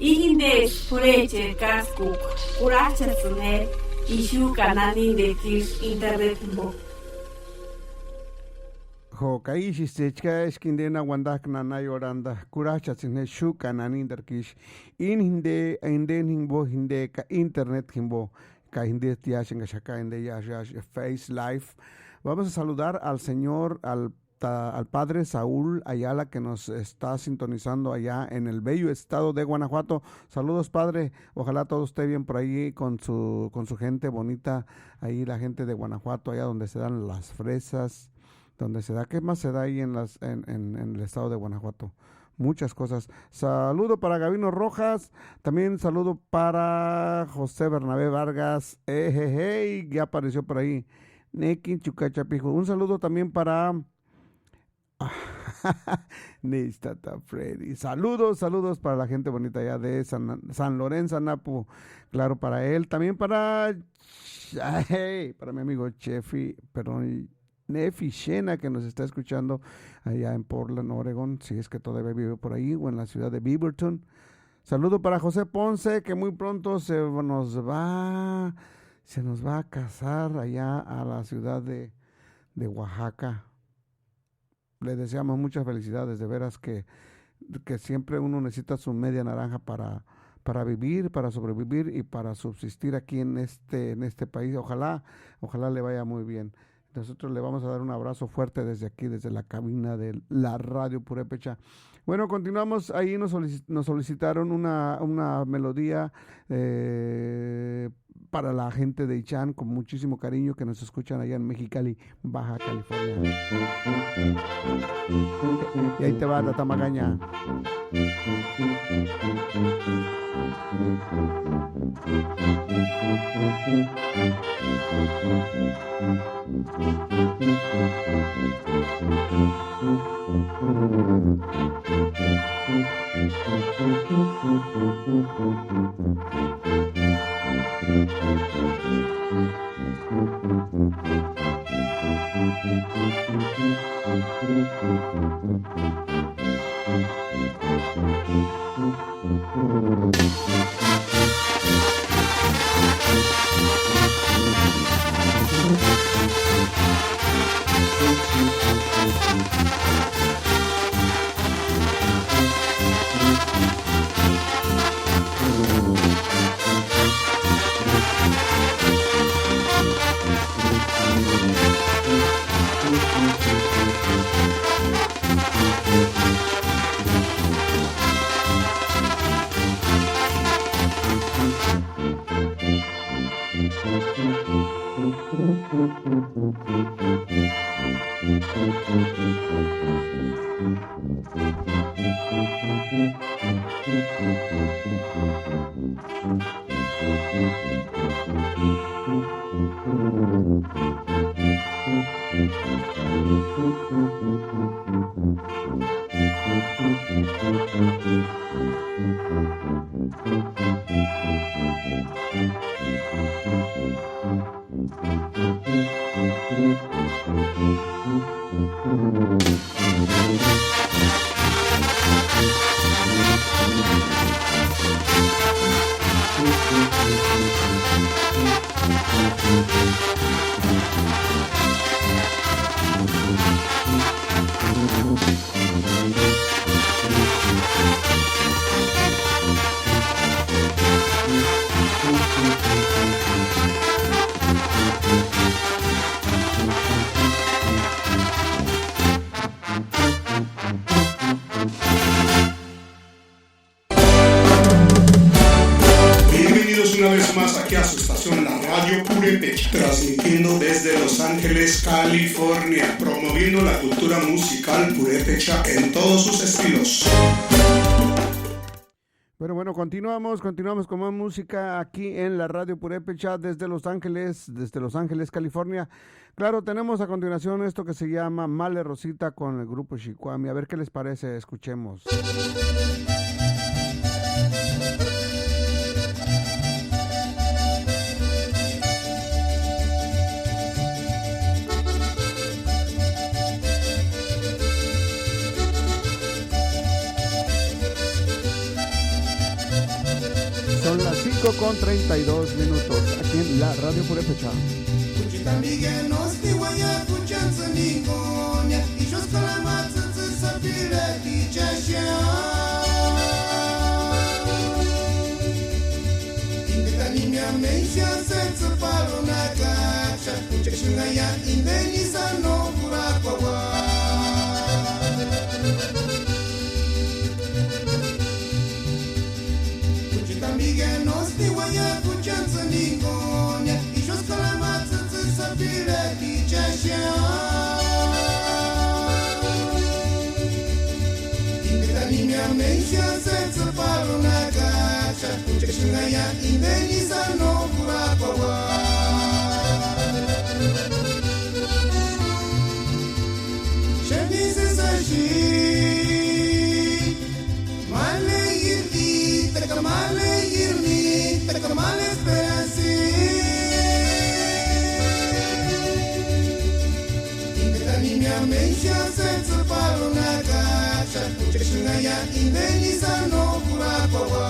Índexu p'urhecheri káskukua, kurhajchasïnti je ixu ka naninterku isï internet jimpo. Jo, ka ísï tsechka eska inte na uantak'a nana Ioranta, kurhajchasïnti je ixu ka naninterku isï. Íni jinte, inteni jimpo jinte ka internet jimpo, ka jintesti iáxenkaxaka inte iáxu, iáxu Face Live. Vamos a saludar al señor, al ta-, al padre Saúl Ayala, que nos está sintonizando allá en el bello estado de Guanajuato. Saludos, padre. Ojalá todo esté bien por ahí con su, con su gente bonita, ahí la gente de Guanajuato, allá donde se dan las fresas, donde se da, ¿qué más se da ahí en las, en, en, en el estado de Guanajuato? Muchas cosas. Saludo para Gabino Rojas, también saludo para José Bernabé Vargas. Ejejey, ya apareció por ahí. Nekin Chucachapijo. Un saludo también para Nistata Freddy. Saludos, saludos para la gente bonita allá de San, San Lorenzo, Anapu. Claro, para él. También para, ay, para mi amigo Chefi, perdón, Nefi Shena, que nos está escuchando allá en Portland, Oregon, si es que todavía vive por ahí, o en la ciudad de Beaverton. Saludo para José Ponce, que muy pronto se nos va, se nos va a casar allá a la ciudad de, de Oaxaca. Le deseamos muchas felicidades, de veras que, que siempre uno necesita su media naranja para, para vivir, para sobrevivir y para subsistir aquí en este, en este país. Ojalá, ojalá le vaya muy bien. Nosotros le vamos a dar un abrazo fuerte desde aquí, desde la cabina de la Radio Purépecha. Bueno, continuamos. Ahí nos solici-, nos solicitaron una, una melodía, eh, para la gente de Ichán, con muchísimo cariño, que nos escuchan allá en Mexicali, Baja California. Y ahí te va la tamagaña. Bienvenidos una vez más aquí a su estación, la Radio Purépecha, transmitiendo desde Los Ángeles, California, promoviendo la cultura musical purépecha en todos sus estilos. Bueno, bueno, continuamos, continuamos con más música aquí en la Radio Purépecha desde Los Ángeles, desde Los Ángeles, California. Claro, tenemos a continuación esto que se llama Male Rosita con el grupo Shikwami. A ver qué les parece, escuchemos. Son las cinco con treinta y dos minutos aquí en la Radio Purépecha. Kuchita Miguel no stiwaya kuchantsï ningonia, y yo escalamatsitsï sapireti chashia. Ingetanimia mensia setsï palunaka, kuchexungaia indeni sano kurakuaua. Kuchita Miguel no stiwaya kuchantsï ningonia, y yo escalamatsitsï sapireti chashia. Ingetanimia mensia setsï palunaka, kuchexungaia indeni sano kurakuaua. Xeni sesexi, maleirti, teka maleirmi, teka malesperasi. Ingetanimia mensia setsï palunaka, kuchexungaia indeni sano kurakuaua.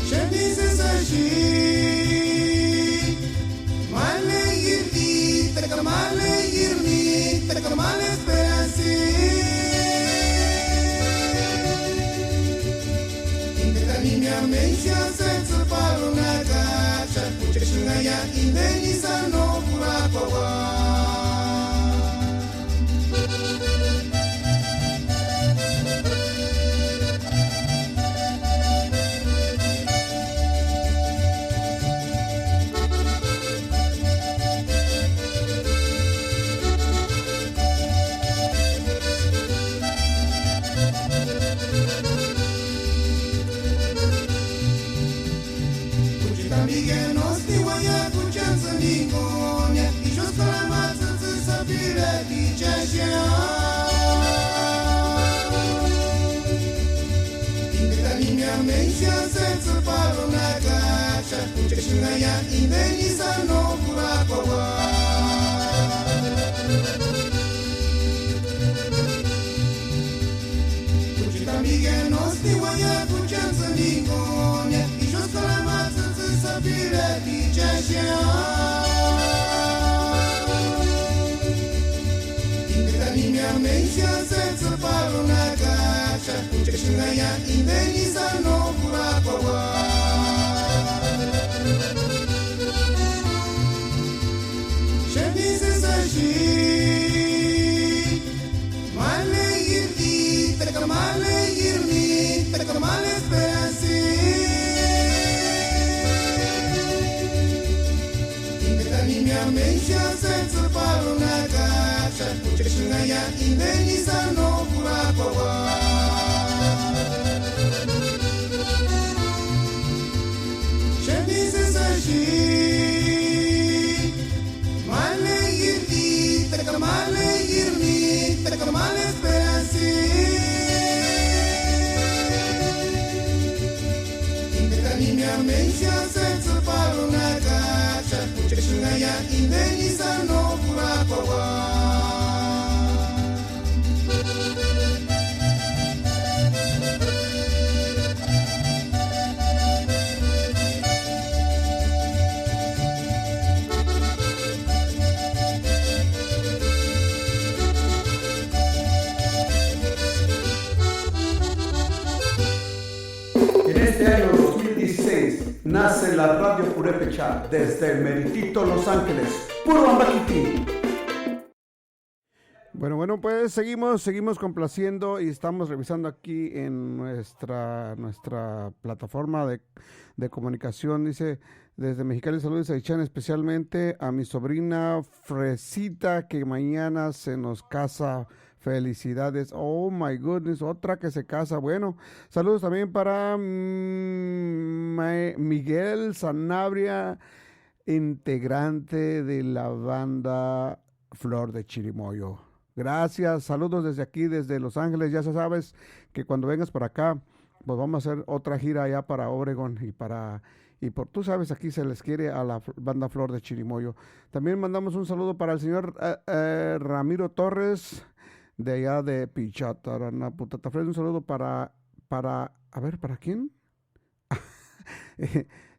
Xeni sesexi, maleirti, teka maleirmi, teka malesperasi. Ingetanimia mensia setsï palunaka, kuchexungaia indeni sano kurakuaua. Kuchita Miguel no stiwaya kuchantsï ningonia, y yo escalamatsitsï sapireti chashia. Ingetanimia mensia setsï palunaka, kuchexungaia indeni sano kurakuaua. Kuchita Miguel no stiwaya kuchantsï ningonia, y yo escalamatsitsï sapireti chashia. Ingetanimia mensia setsï palunaka, kuchexungaia indeni sano kurakuaua. Xeni sesexi, maleirti, teka maleirmi, teka malesperasi. Ingetanimia mensia setsï palunaka, kuchexungaia indeni sano kurakuaua. Xeni sesexi, maleirti, teka maleirmi, teka malesperasi. Ingetanimia mensia setsï palunaka, kuchexungaia indeni sano kurakuaua. En este año dos mil dieciséis nace la Radio Purépecha desde el meritito Los Ángeles. Puro Ambakiti. Bueno, bueno, pues seguimos, seguimos complaciendo y estamos revisando aquí en nuestra, nuestra plataforma de, de comunicación. Dice, desde Mexicali, saludos a Ichan, especialmente a mi sobrina Fresita, que mañana se nos casa. Felicidades. Oh my goodness, otra que se casa. Bueno, saludos también para, mm, Ma-, Miguel Sanabria, integrante de la banda Flor de Chirimoyo. Gracias, saludos desde aquí, desde Los Ángeles. Ya sabes que cuando vengas para acá, pues vamos a hacer otra gira allá para Obregón y para, y por, tú sabes, aquí se les quiere a la f-, banda Flor de Chirimoyo. También mandamos un saludo para el señor, eh, eh, Ramiro Torres, de allá de Pichatarana, Putatafres. Un saludo para, para, a ver, ¿para quién?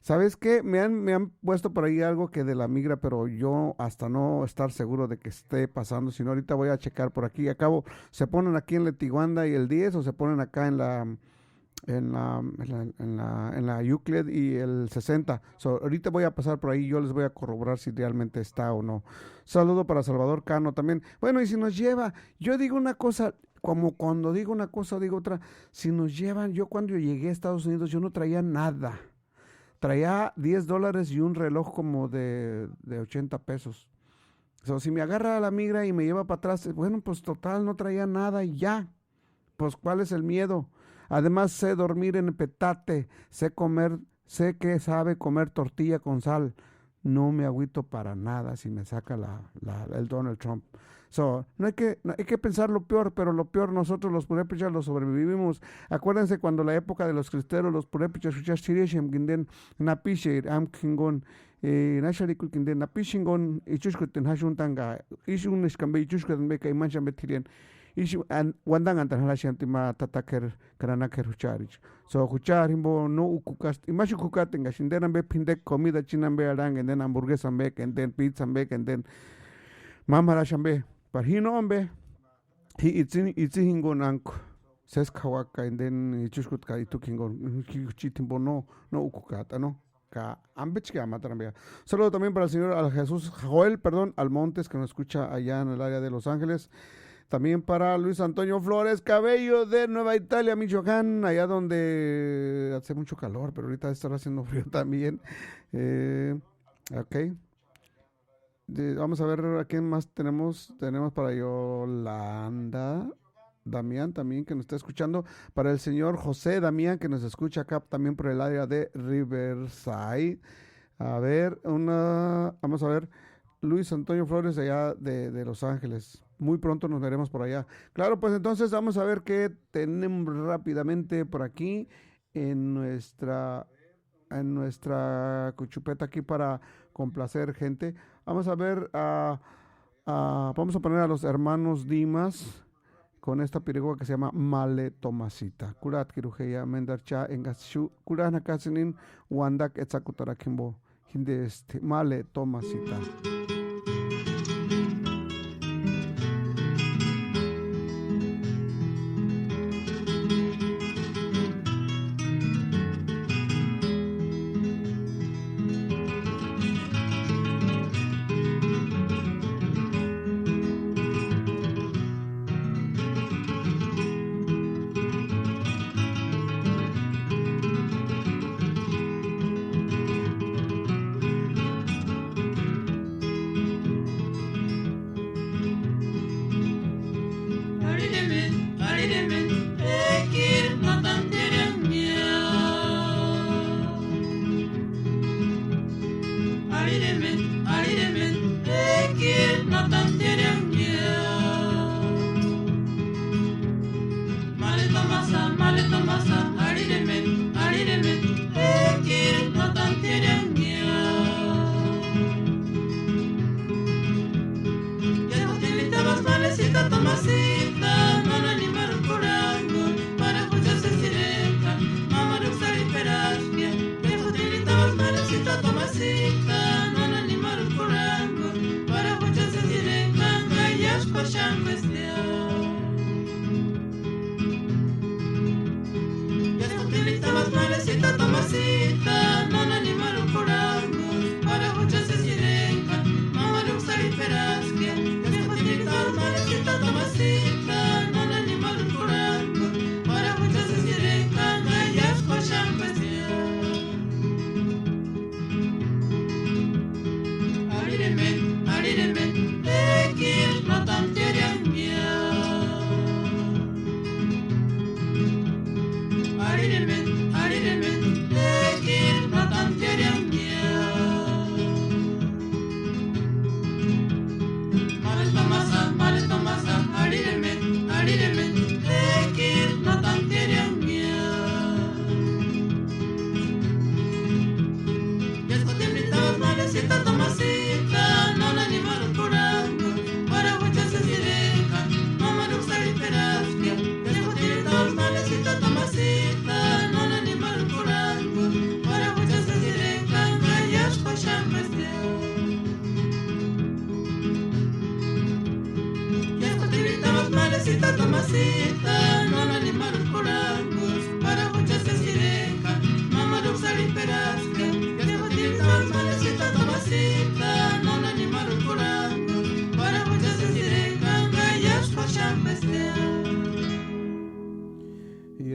¿Sabes qué? Me han, me han puesto por ahí algo que de la migra, pero yo hasta no estar seguro de que esté pasando, sino ahorita voy a checar por aquí. Acabo, ¿se ponen aquí en Letiguanda y el diez o se ponen acá en la, en la, en la, en la, en la Euclid y el sesenta? So, ahorita voy a pasar por ahí, yo les voy a corroborar si realmente está o no. Saludo para Salvador Cano también. Bueno, y si nos lleva, yo digo una cosa, como cuando digo una cosa, digo otra. Si nos llevan, yo cuando llegué a Estados Unidos, yo no traía nada. Traía diez dólares y un reloj como de, de ochenta pesos. O sea, si me agarra la migra y me lleva para atrás, bueno, pues total, no traía nada y ya. Pues, ¿cuál es el miedo? Además, sé dormir en petate, sé comer, sé que sabe comer tortilla con sal. No me agüito para nada si me saca la, la- el Donald Trump. So, no hay que, no hay que pensar lo peor, pero lo peor nosotros los purépechas lo sobrevivimos. Acuérdense cuando la época de los cristeros, los purépechas, escuchas, chirieshem, guinden, napisher, am kingon, eh, nashariku guinden, napishingon, ichushkuten hashuntanga, ishun eskambe, ichushkuten beka, imanchambe tirian. Ixu an-, uandanhantani jarhaxenti ma tata k'éri ka nana k'éri jucharicha. So, juchari jimbo no úkukasti. Ima xúni jukati enkaxu inteni ampe p'indekua comida chini ampe arhanka, inteni hamburguesa ampe, inteni pizza ampe, inteni mámaru axu ampe. Pari ji no ampe, ji itsï, itsï jinkuni ánku. Sési k'auaka inteni ichuxkuti ka ituki jinkuni. Ji juchiti jimpo no, no úkukati, ¿no? Ka ampechi ka matarampia. Saludo también para el señor Al Jesús Joel, perdón, Almontes, que nos escucha allá en el área de Los Ángeles. También para Luis Antonio Flores Cabello de Nueva Italia, Michoacán, allá donde hace mucho calor, pero ahorita estará haciendo frío también. Eh, ok. De- vamos a ver a quién más tenemos. Tenemos para Yolanda Damián también, que nos está escuchando. Para el señor José Damián, que nos escucha acá también por el área de Riverside. A ver, una, vamos a ver, Luis Antonio Flores de allá de, de Los Ángeles. Muy pronto nos veremos por allá. Claro, pues entonces vamos a ver qué tenemos rápidamente por aquí en nuestra, en nuestra cuchupeta aquí para complacer gente. Vamos a ver, a, a- vamos a poner a los hermanos Dimas con esta pirigua que se llama Male Tomasita. Kuratkiru jeia mendarcha engashu, kurana kasinin, wandak etsakutarakimbo. Jinde este, Male Tomasita.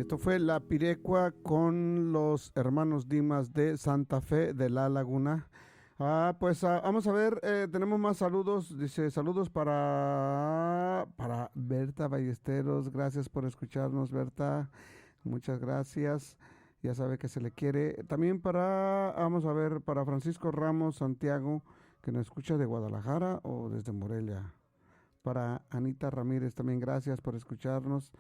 Esto fue La Pirecua con los hermanos Dimas de Santa Fe de La Laguna. Ah, pues ah, vamos a ver, eh, tenemos más saludos. Dice, saludos para, para Berta Ballesteros. Gracias por escucharnos, Berta. Muchas gracias. Ya sabe que se le quiere. También para, vamos a ver, para Francisco Ramos Santiago, que nos escucha de Guadalajara o desde Morelia. Para Anita Ramírez también, gracias por escucharnos.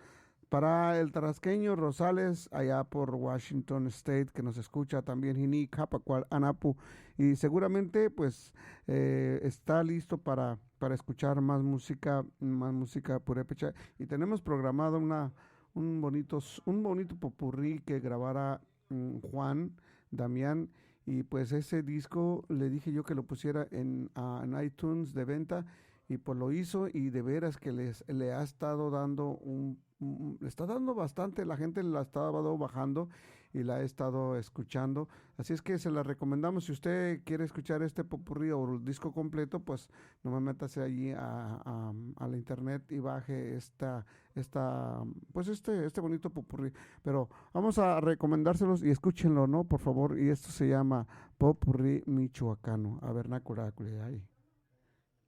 Para el tarasqueño Rosales, allá por Washington State, que nos escucha también, Jini Capacual Anapu. Y seguramente, pues, eh, está listo para, para escuchar más música, más música purépecha. Y tenemos programado una, un, bonitos, un bonito popurrí que grabará mm, Juan, Damián, y pues ese disco le dije yo que lo pusiera en, ah, en iTunes de venta, y pues lo hizo, y de veras que les, le ha estado dando un, un- le está dando bastante, la gente la ha estado bajando y la ha estado escuchando. Así es que se la recomendamos. Si usted quiere escuchar este popurrí o el disco completo, pues no me métase allí a, a- a la internet y baje esta, esta, pues este, este bonito popurrí. Pero vamos a recomendárselos y escúchenlo, ¿no? Por favor. Y esto se llama Popurrí Michoacano. A ver, nácula, nácula, ahí.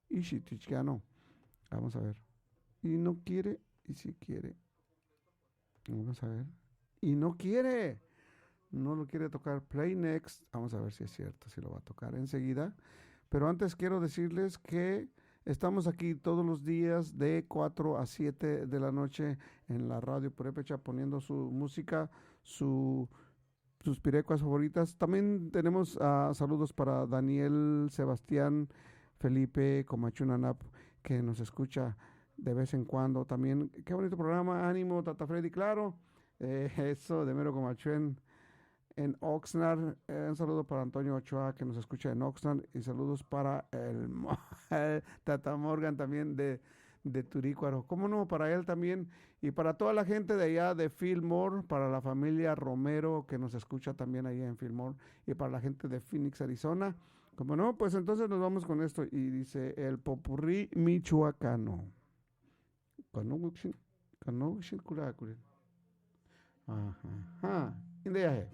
Y si tichcano. Vamos a ver. Y no quiere, y si quiere. Vamos a ver. Y no quiere. No lo quiere tocar. Play next. Vamos a ver si es cierto, si lo va a tocar enseguida. Pero antes quiero decirles que estamos aquí todos los días de cuatro a siete de la noche en la radio Purépecha poniendo su música, su, sus pirecuas favoritas. También tenemos ah, saludos para Daniel, Sebastián, Felipe, Comachunanap, que nos escucha de vez en cuando también. Qué bonito programa, ánimo, Tata Freddy, claro. Eh, eso, de mero Comachuen en Oxnard. Eh, un saludo para Antonio Ochoa, que nos escucha en Oxnard. Y saludos para el, mo- el Tata Morgan también de, de Turícuaro. ¿Cómo no? Para él también. Y para toda la gente de allá de Fillmore, para la familia Romero, que nos escucha también allá en Fillmore. Y para la gente de Phoenix, Arizona. ¿Cómo no? Pues entonces nos vamos con esto. Y dice el popurrí michoacano. Kanogukshin, kanogukshin kurakure. Ajá. Ajá. Indeyaje.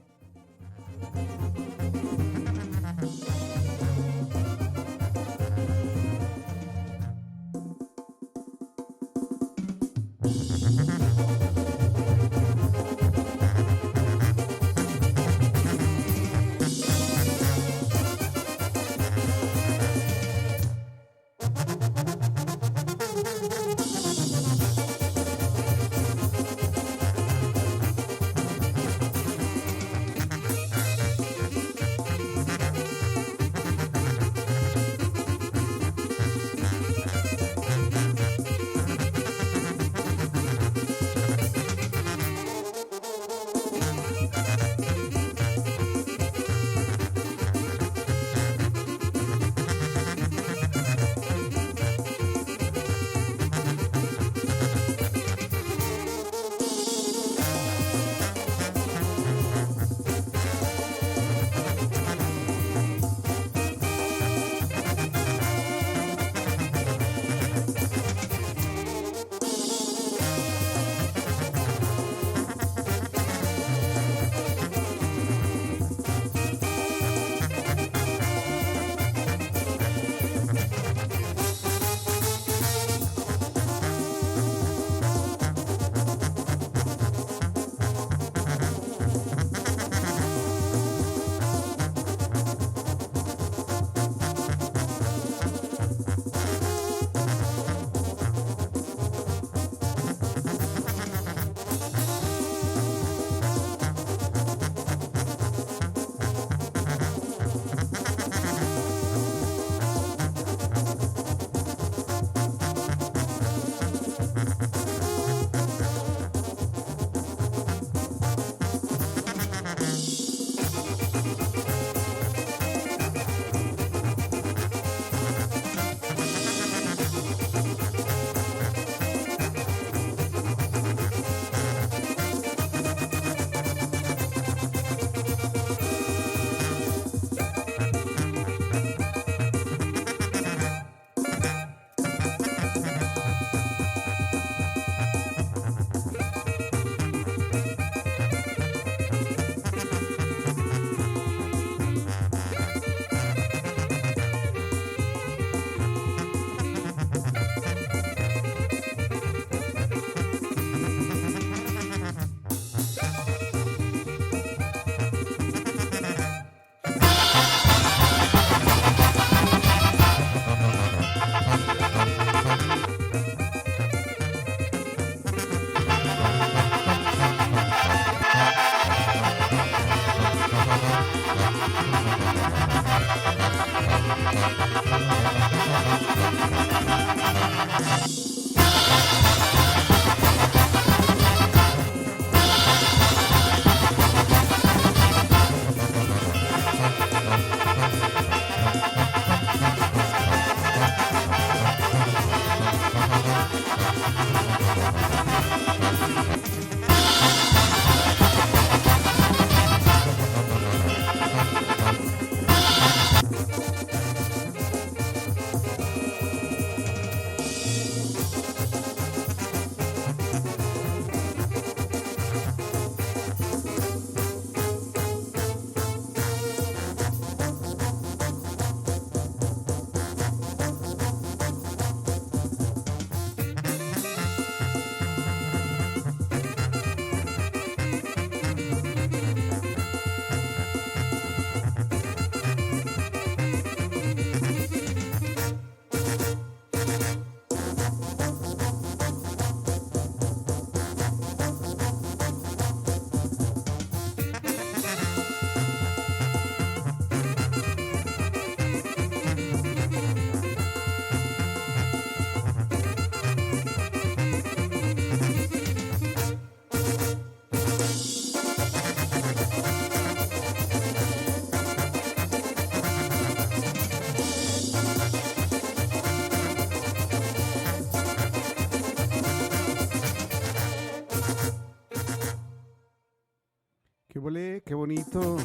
Qué bolé, qué bonito.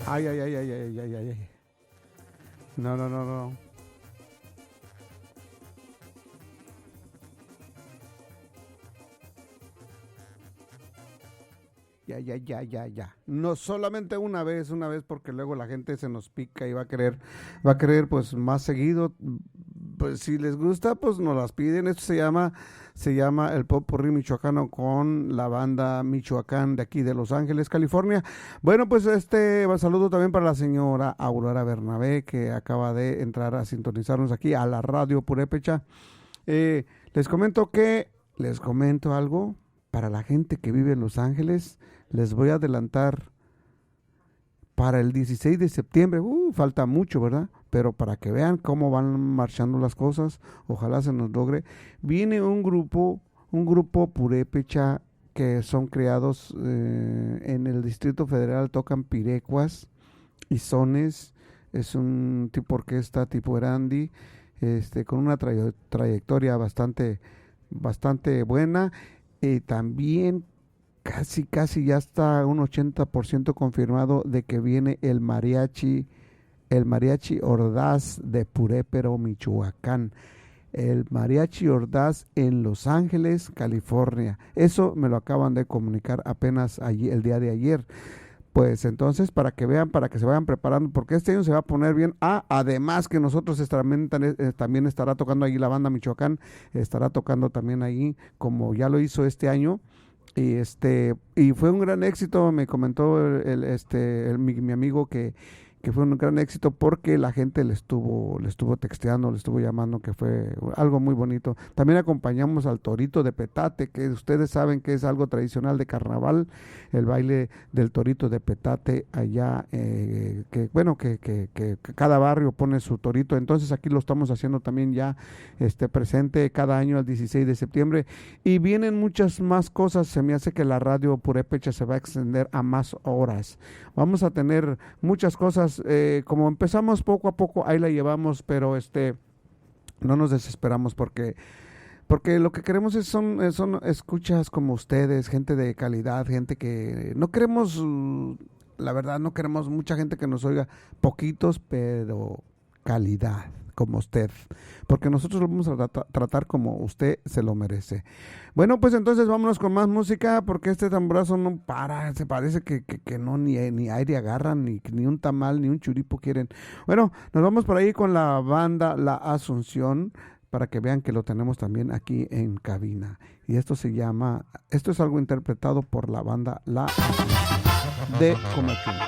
Ay, ay, ay, ay, ay, ay, ay, ay. No, no, no, no. Ya, ya, ya, ya, ya. No solamente una vez, una vez, porque luego la gente se nos pica y va a querer, va a querer, pues, más seguido. Pues, si les gusta, pues, nos las piden. Esto se llama, se llama el Popurrí Michoacano con la banda Michoacán de aquí de Los Ángeles, California. Bueno, pues, este, un saludo también para la señora Aurora Bernabé, que acaba de entrar a sintonizarnos aquí a la radio Purépecha. Eh, les comento que, les comento algo, para la gente que vive en Los Ángeles, les voy a adelantar para el dieciséis de septiembre, uh, falta mucho, ¿verdad? Pero para que vean cómo van marchando las cosas, ojalá se nos logre. Viene un grupo, un grupo purépecha que son creados, eh, en el Distrito Federal, tocan pirecuas y sones. Es un tipo orquesta, tipo Erandi, este, con una trayo-, trayectoria bastante, bastante buena. Y también casi, casi ya está un ochenta por ciento confirmado de que viene el mariachi, el mariachi Ordaz de Purépero, Michoacán. El mariachi Ordaz en Los Ángeles, California. Eso me lo acaban de comunicar apenas allí, el día de ayer. Pues entonces, para que vean, para que se vayan preparando, porque este año se va a poner bien. Ah, además que nosotros estar-, también, eh, también estará tocando allí la banda Michoacán, estará tocando también allí, como ya lo hizo este año. Y este, y fue un gran éxito, me comentó el, el, este, el, mi, mi amigo que, que fue un gran éxito porque la gente le estuvo, le estuvo texteando, le estuvo llamando, que fue algo muy bonito. También acompañamos al torito de petate, que ustedes saben que es algo tradicional de carnaval, el baile del torito de petate allá, eh, que, bueno, que, que, que cada barrio pone su torito. Entonces aquí lo estamos haciendo también ya, este, presente cada año al dieciséis de septiembre. Y vienen muchas más cosas. Se me hace que la radio Purépecha se va a extender a más horas. Vamos a tener muchas cosas. Eh, como empezamos poco a poco, ahí la llevamos, pero este, no nos desesperamos porque, porque lo que queremos es, son, eh, son escuchas como ustedes, gente de calidad, gente que no queremos, uh, la verdad, no queremos mucha gente que nos oiga, poquitos, pero calidad, como usted, porque nosotros lo vamos a trata-, tratar como usted se lo merece. Bueno, pues entonces vámonos con más música, porque este tamborazo no para, se parece que, que, que no, ni, ni aire agarran, ni, ni un tamal, ni un churipo quieren. Bueno, nos vamos por ahí con la banda La Asunción, para que vean que lo tenemos también aquí en cabina. Y esto se llama, esto es algo interpretado por la banda La Asunción de Comachuelos.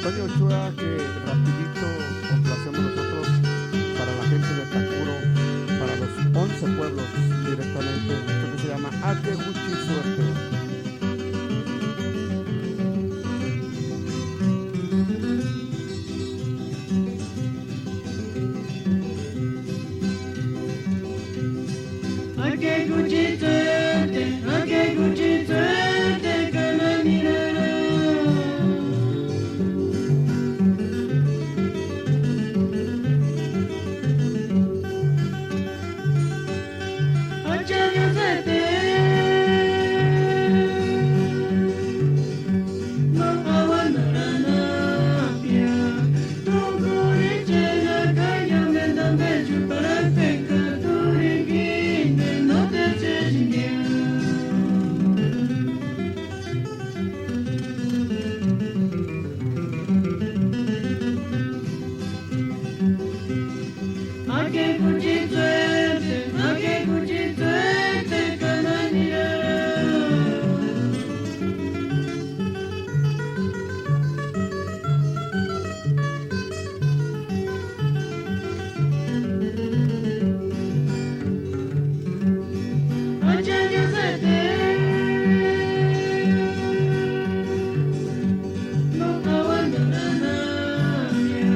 Ochoa, que rapidito complacemos nosotros para la gente de Takuro, para los once pueblos directamente, esto que se llama Ake Juchi Suerte. Ake Juchi Suerte, ake Juchi Suerte, kana nirara. Acha Diosete, no aguantará napia. Tungurichela kaya mendambe chuparakpeka turikinde no te chechingia. Ake Juchi Suerte, ake Juchi Suerte, kana nirara. Acha Diosete, no aguantará napia.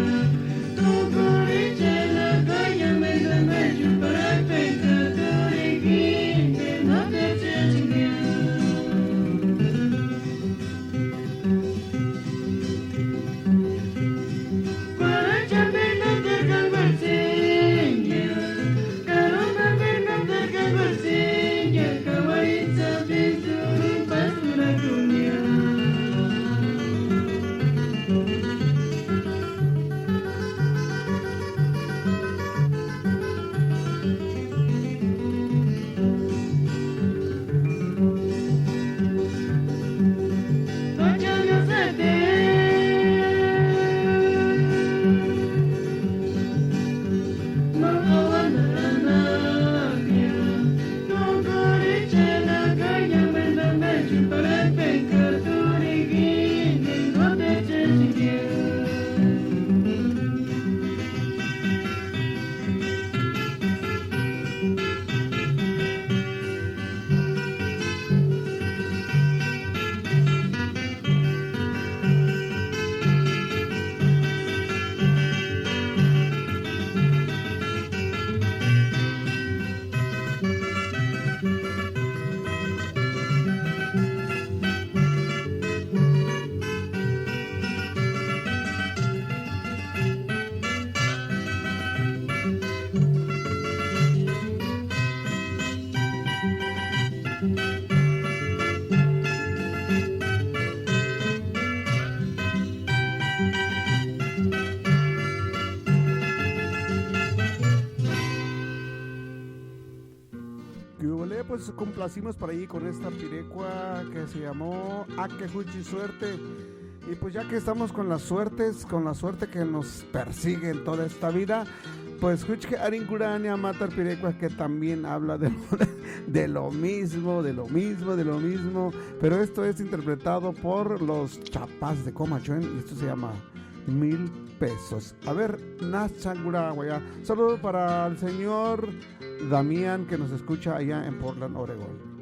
¿Qué hubo, pues complacimos por ahí con esta pirecua que se llamó Ake Juchi Suerte. Y pues ya que estamos con las suertes, con la suerte que nos persigue en toda esta vida, pues Juchi Arinkurani Amatar Pirecua, que también habla de, de lo mismo, de lo mismo, de lo mismo. Pero esto es interpretado por los Chapás de Comachuén y esto se llama Mil Pesos. A ver, Nachangura, ya. Saludo para el señor Damián, que nos escucha allá en Portland, Oregón.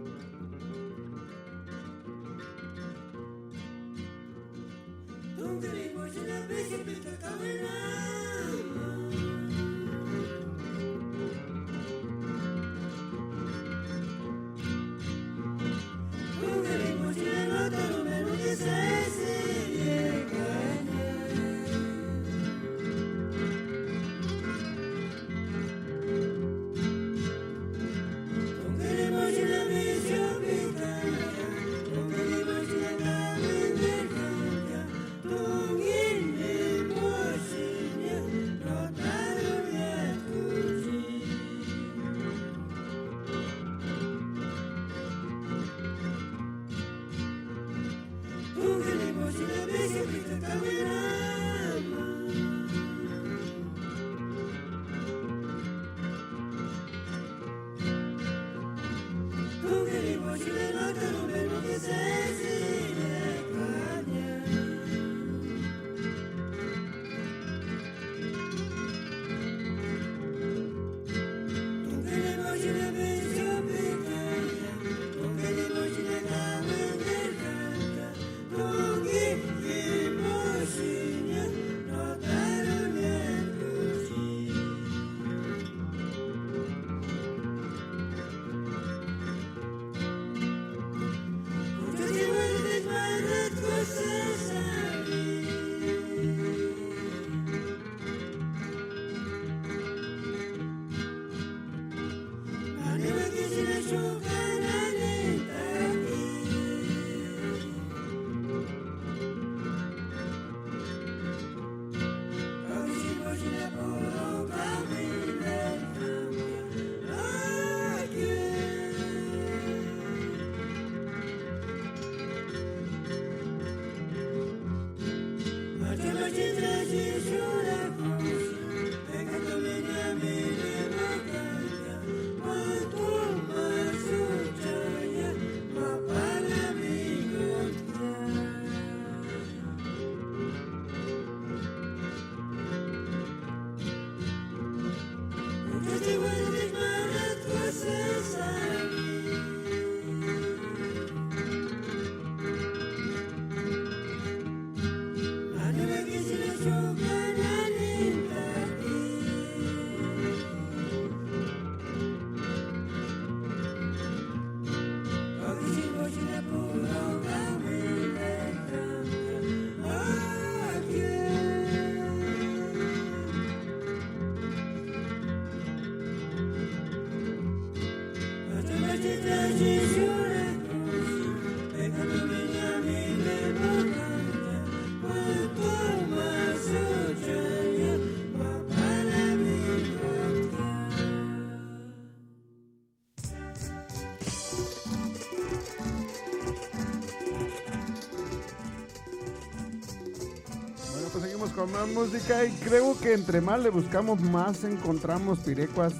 Bueno, pues seguimos con más música y creo que entre más le buscamos, más encontramos pirecuas.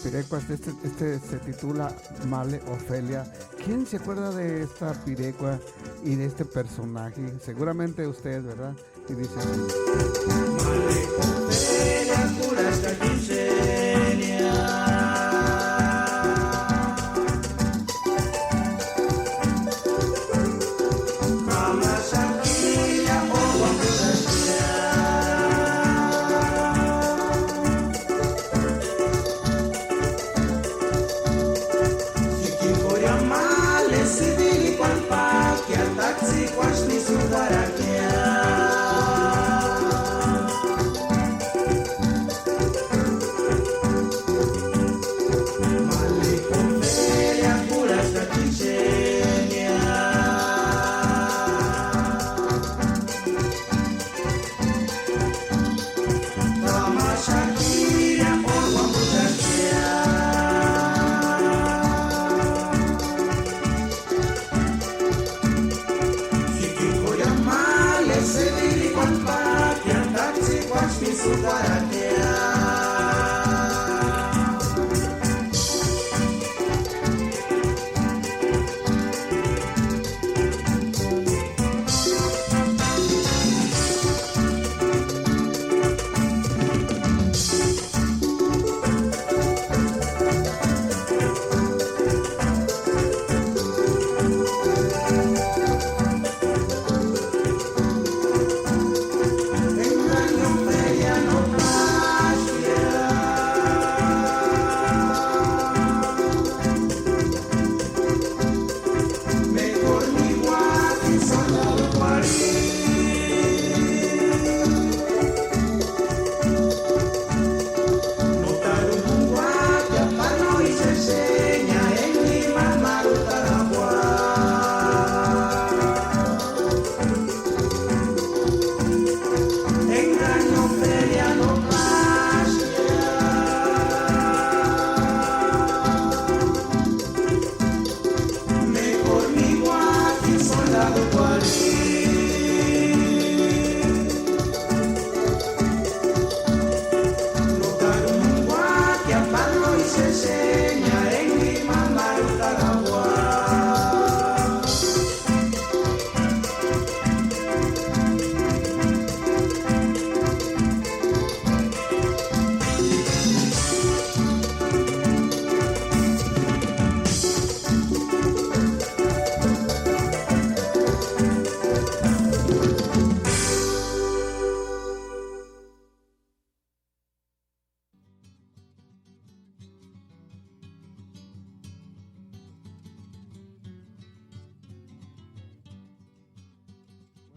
Pirecuas, este, este se titula Male Ofelia. ¿Quién se acuerda de esta pirecua y de este personaje? Seguramente ustedes, ¿verdad? Y dice: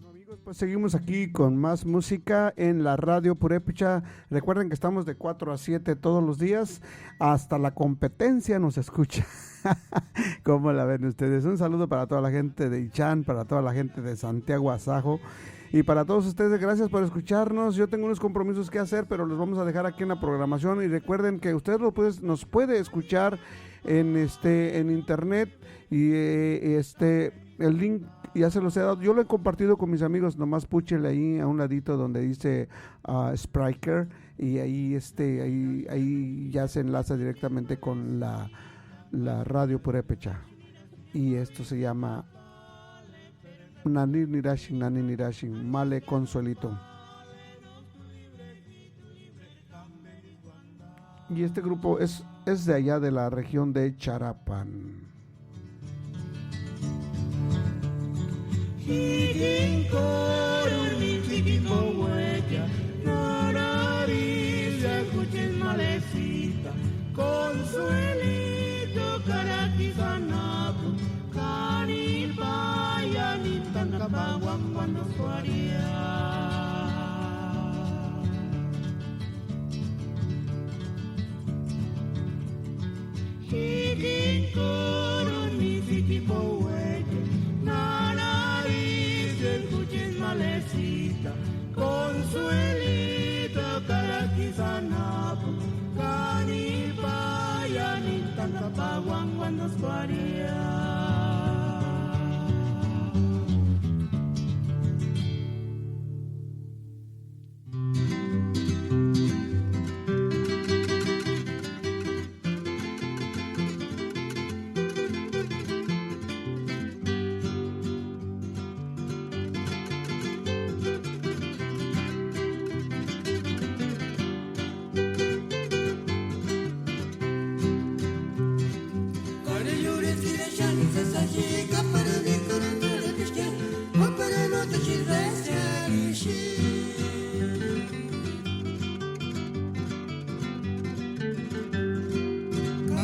Bueno, amigos, pues seguimos aquí con más música en la radio Purépecha. Recuerden que estamos de cuatro a siete todos los días. Hasta la competencia nos escucha. ¿Cómo la ven ustedes? Un saludo para toda la gente de Ichán, para toda la gente de Santiago Azajo y para todos ustedes. Gracias por escucharnos. Yo tengo unos compromisos que hacer, pero los vamos a dejar aquí en la programación. Y recuerden que usted lo puede, nos puede escuchar en, este, en internet y, eh, este, el link ya se los he dado. Yo lo he compartido con mis amigos. Nomás púchele ahí a un ladito donde dice, ah, Spreaker, y ahí, este, ahí, ahí ya se enlaza directamente con la, la radio Purépecha. Y esto se llama Nani nirasïni, nani nirasïni, Male Consuelito. Y este grupo es, es de allá de la región de Charapan. Jikini k'oruni tsïkini kouecha, nararisï kucheni malesïta, Consuelito karakisï anapu, k'anipaia nintani ka pauani uandaskuarhia. Jikini k'oruni tsïkini kouecha, nararisï kucheni malesïta, Consuelito karakisï anapu, k'anipaia nintani ka pauani uandaskuarhia. Ka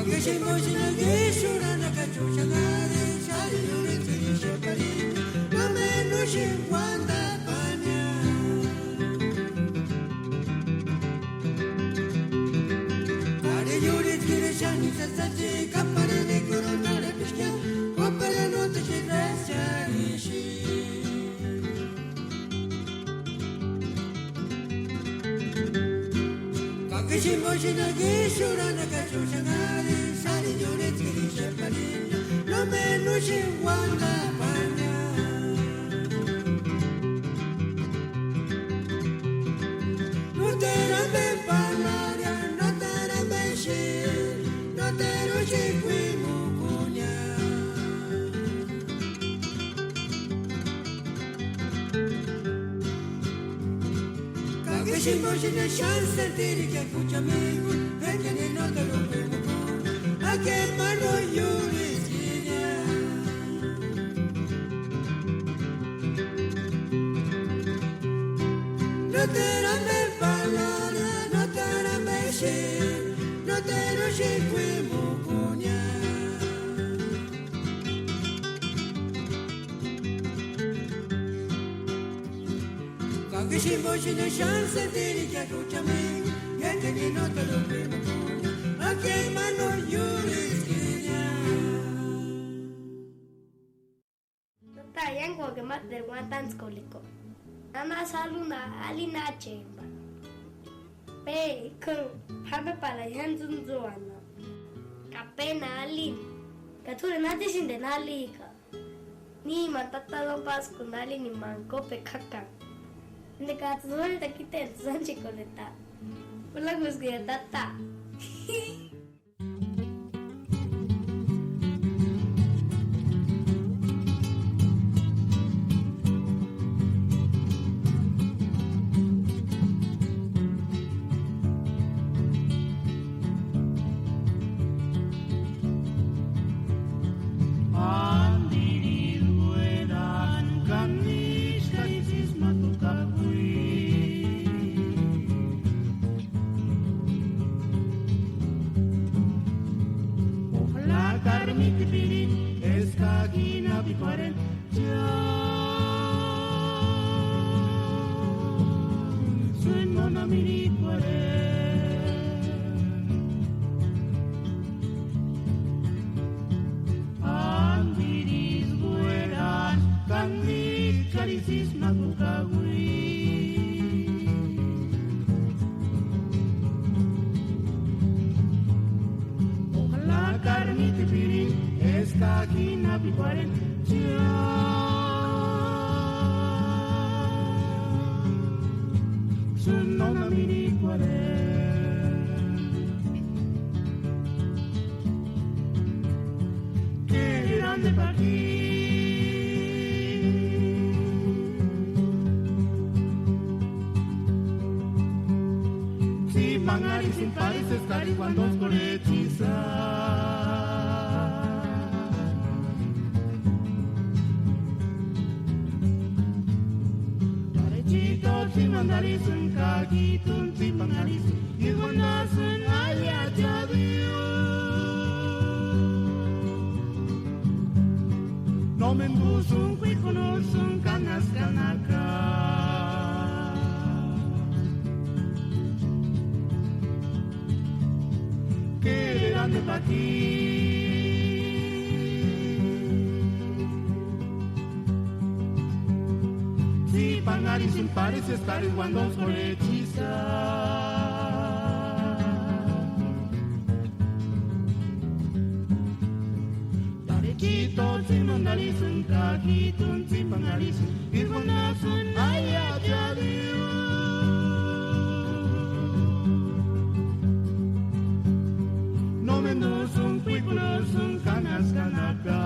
k'éri jimbo xenak'ixurhani ka chúxanhari, sáni iurhitskiri xepari, nómeni úxini uandap'ania. Nóteru ambe palaria, nóteru ambe xéni, nóteru úxini uímukunia. Ka k'éri jimbo xenak'ixurhani, sáni sentiri ke k'uchi amigu, ekeni nóteru uímukunia, akemani no iurhiskiria. Nóteru ambe palaria, nóteru ambe xéni, nóteru úxini uímukunia. Ka k'éri jimbo xenak'ixurhani, sáni sentiri ke k'uchi amigu, ekeni nóteru uímukunia, akemani no iurhiskiria. Tata, iánguaka máteru uandantskua jurhikua. Nana Saluna Alina achemba. Pe, ikani p'ambeparhani iáni tsûntsuana. Ka péna Alina. Ka t'úri nátisïndeni Alika. Níma tata no páskuni Alinimani kópekua jákani. Enekats'ï no úrhitaka íteni tsánchekorheta. P'ulakuskuia tata. Andirisï uérani ka nísï k'arisïsmatu kakui. Ojalá karmitipirini eskajini apikuarheni. Sueni nónha mirikuarheni. Andirisï uérani ka nísï k'arisïsmatu kakui. Ojalá karmitipirini eskajini apikuarheni. Sueni nónha mirikuarheni. K'éri andepaki. Tsípanharhisïnti parisï eskari uandotskorhechisï. Derechito tsímandarhisïnti ka jítuni tsípanharhisïnti, irunasïni aiacheati. Nómendusïni kuíkunusïni kánhaskanaka. Kérera népaki. Tsípanharhisïnti parisï eskari uandotskorhechisï. Derechito tsímandarhisïnti ka jítuni tsípanharhisïnti, irunasïni aiacheati. Nómendusïni kuíkunusïni kánhaskanaka.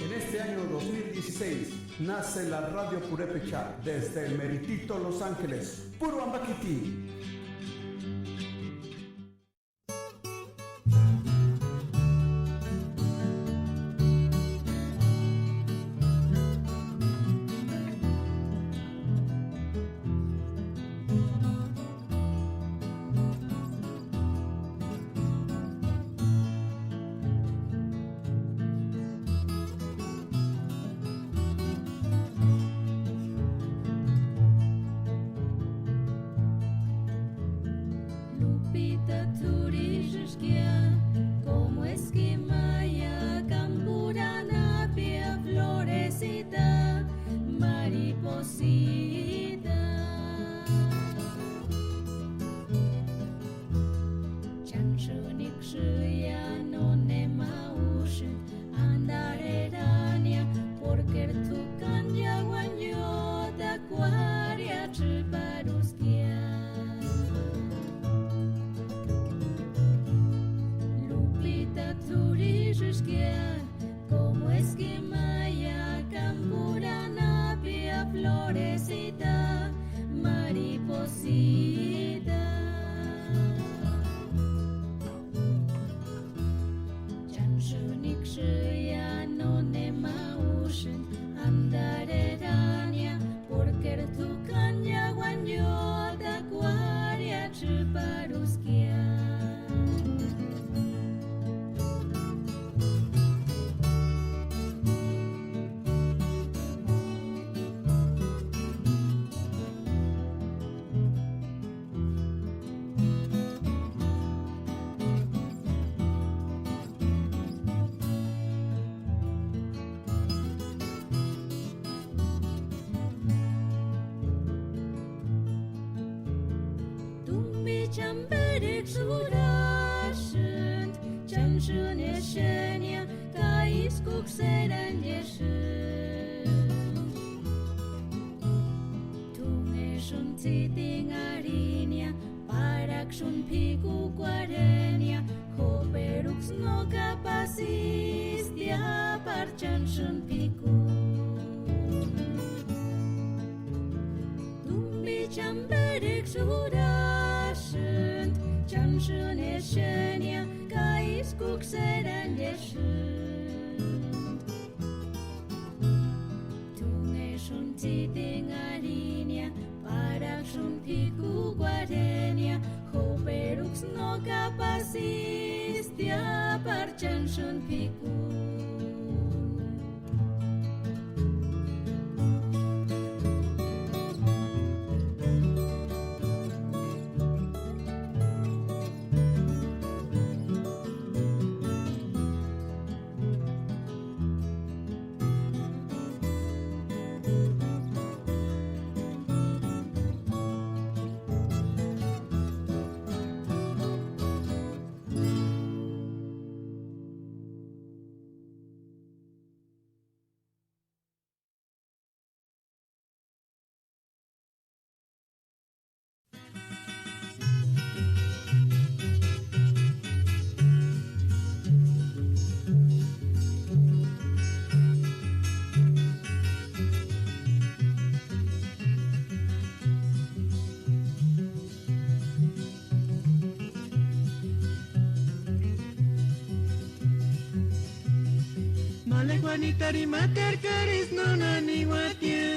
En este año dos mil dieciséis nace la Radio Purepecha desde el meritito Los Ángeles. Puro ambakiti. Lupita, t'urisïskia, como es que maya campurana pia florecita, mariposita. Chanchuniksï ya no nema úsïnti andarerania, porque t'u kánchauani iótakuarhia tsïparuskia. Lupita, t'urisïskia, como es que maya campurana pia florecita, mariposita. Chanchuniksï ya no nema úsïnti andarerania, porque t'u kánchauani iótakuarhia tsïparuskia. Tumbichani píriksï urasïnti, chanchuni exenia ka ískuksï eranchesïnti. T'úngexuni tsítinharhinia, páraksïni p'ikukuarhenia, jóperuksï no kapasïstia, párchanksïni p'ikuni. Tumbichani píriksï urasïnti, chanchuni exenia ka ískuksï eranchesïnti. T'úngexuni tsítinharhinia, páraksïni p'ikukuarhenia, jóperuksï no kapasïstia, párchanksïni p'ikuni. Male Juanitari ma terkarisï nónani uatia.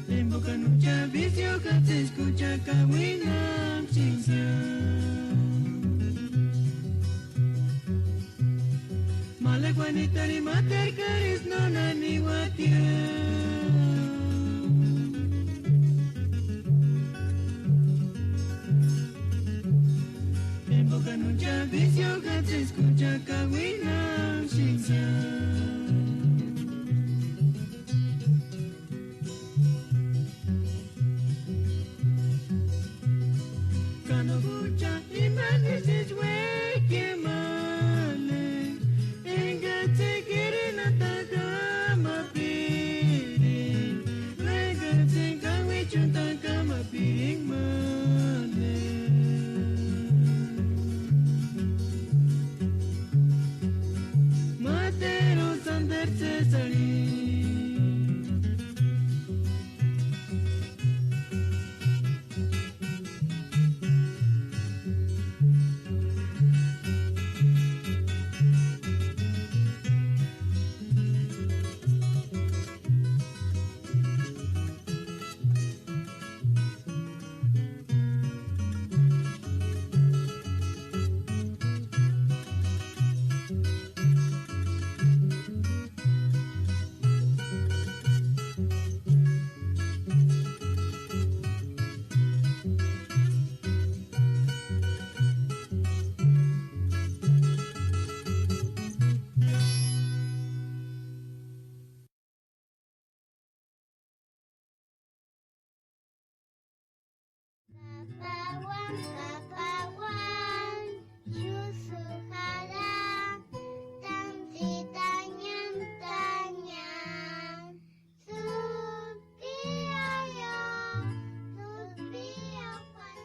Emboka nucha vicio jatsiskuchaka uinanksïnksï. Male Juanitari ma terkarisï nónani uatia. Emboka nucha vicio jatsiskuchaka uinanksïnksï. Ka no jucha imani isï uékemale, engatsï k'irinhata k'amapiri, engatsï ka Pauani ka pauani, chúsï jara, tántsti tañani tañani. Tsupiaio, tsupiaio, Juan.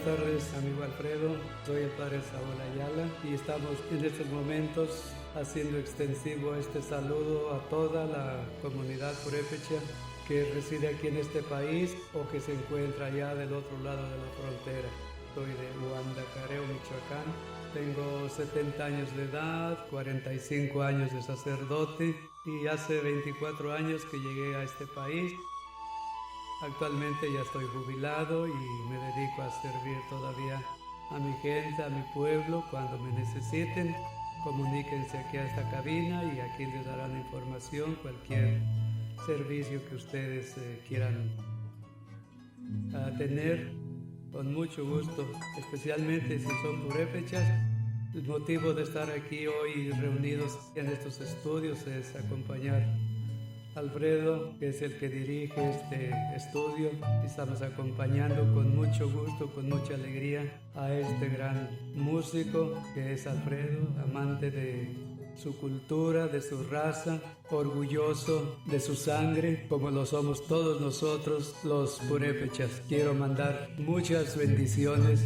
Buenas tardes, amigo Alfredo. Soy el padre Saúl Ayala y estamos en estos momentos haciendo extensivo este saludo a toda la comunidad purépecha que reside aquí en este país o que se encuentra allá del otro lado de la frontera. Soy de Huandacareo, Michoacán. Tengo setenta años de edad, cuarenta y cinco años de sacerdote y hace veinticuatro años que llegué a este país. Actualmente ya estoy jubilado y me dedico a servir todavía a mi gente, a mi pueblo. Cuando me necesiten, comuníquense aquí a esta cabina y aquí les darán información, cualquier servicio que ustedes eh, quieran a tener con mucho gusto, especialmente si son purépechas. El motivo de estar aquí hoy reunidos en estos estudios es acompañar a Alfredo, que es el que dirige este estudio. Estamos acompañando con mucho gusto, con mucha alegría a este gran músico que es Alfredo, amante de su cultura, de su raza, orgulloso de su sangre, como lo somos todos nosotros los purépechas. Quiero mandar muchas bendiciones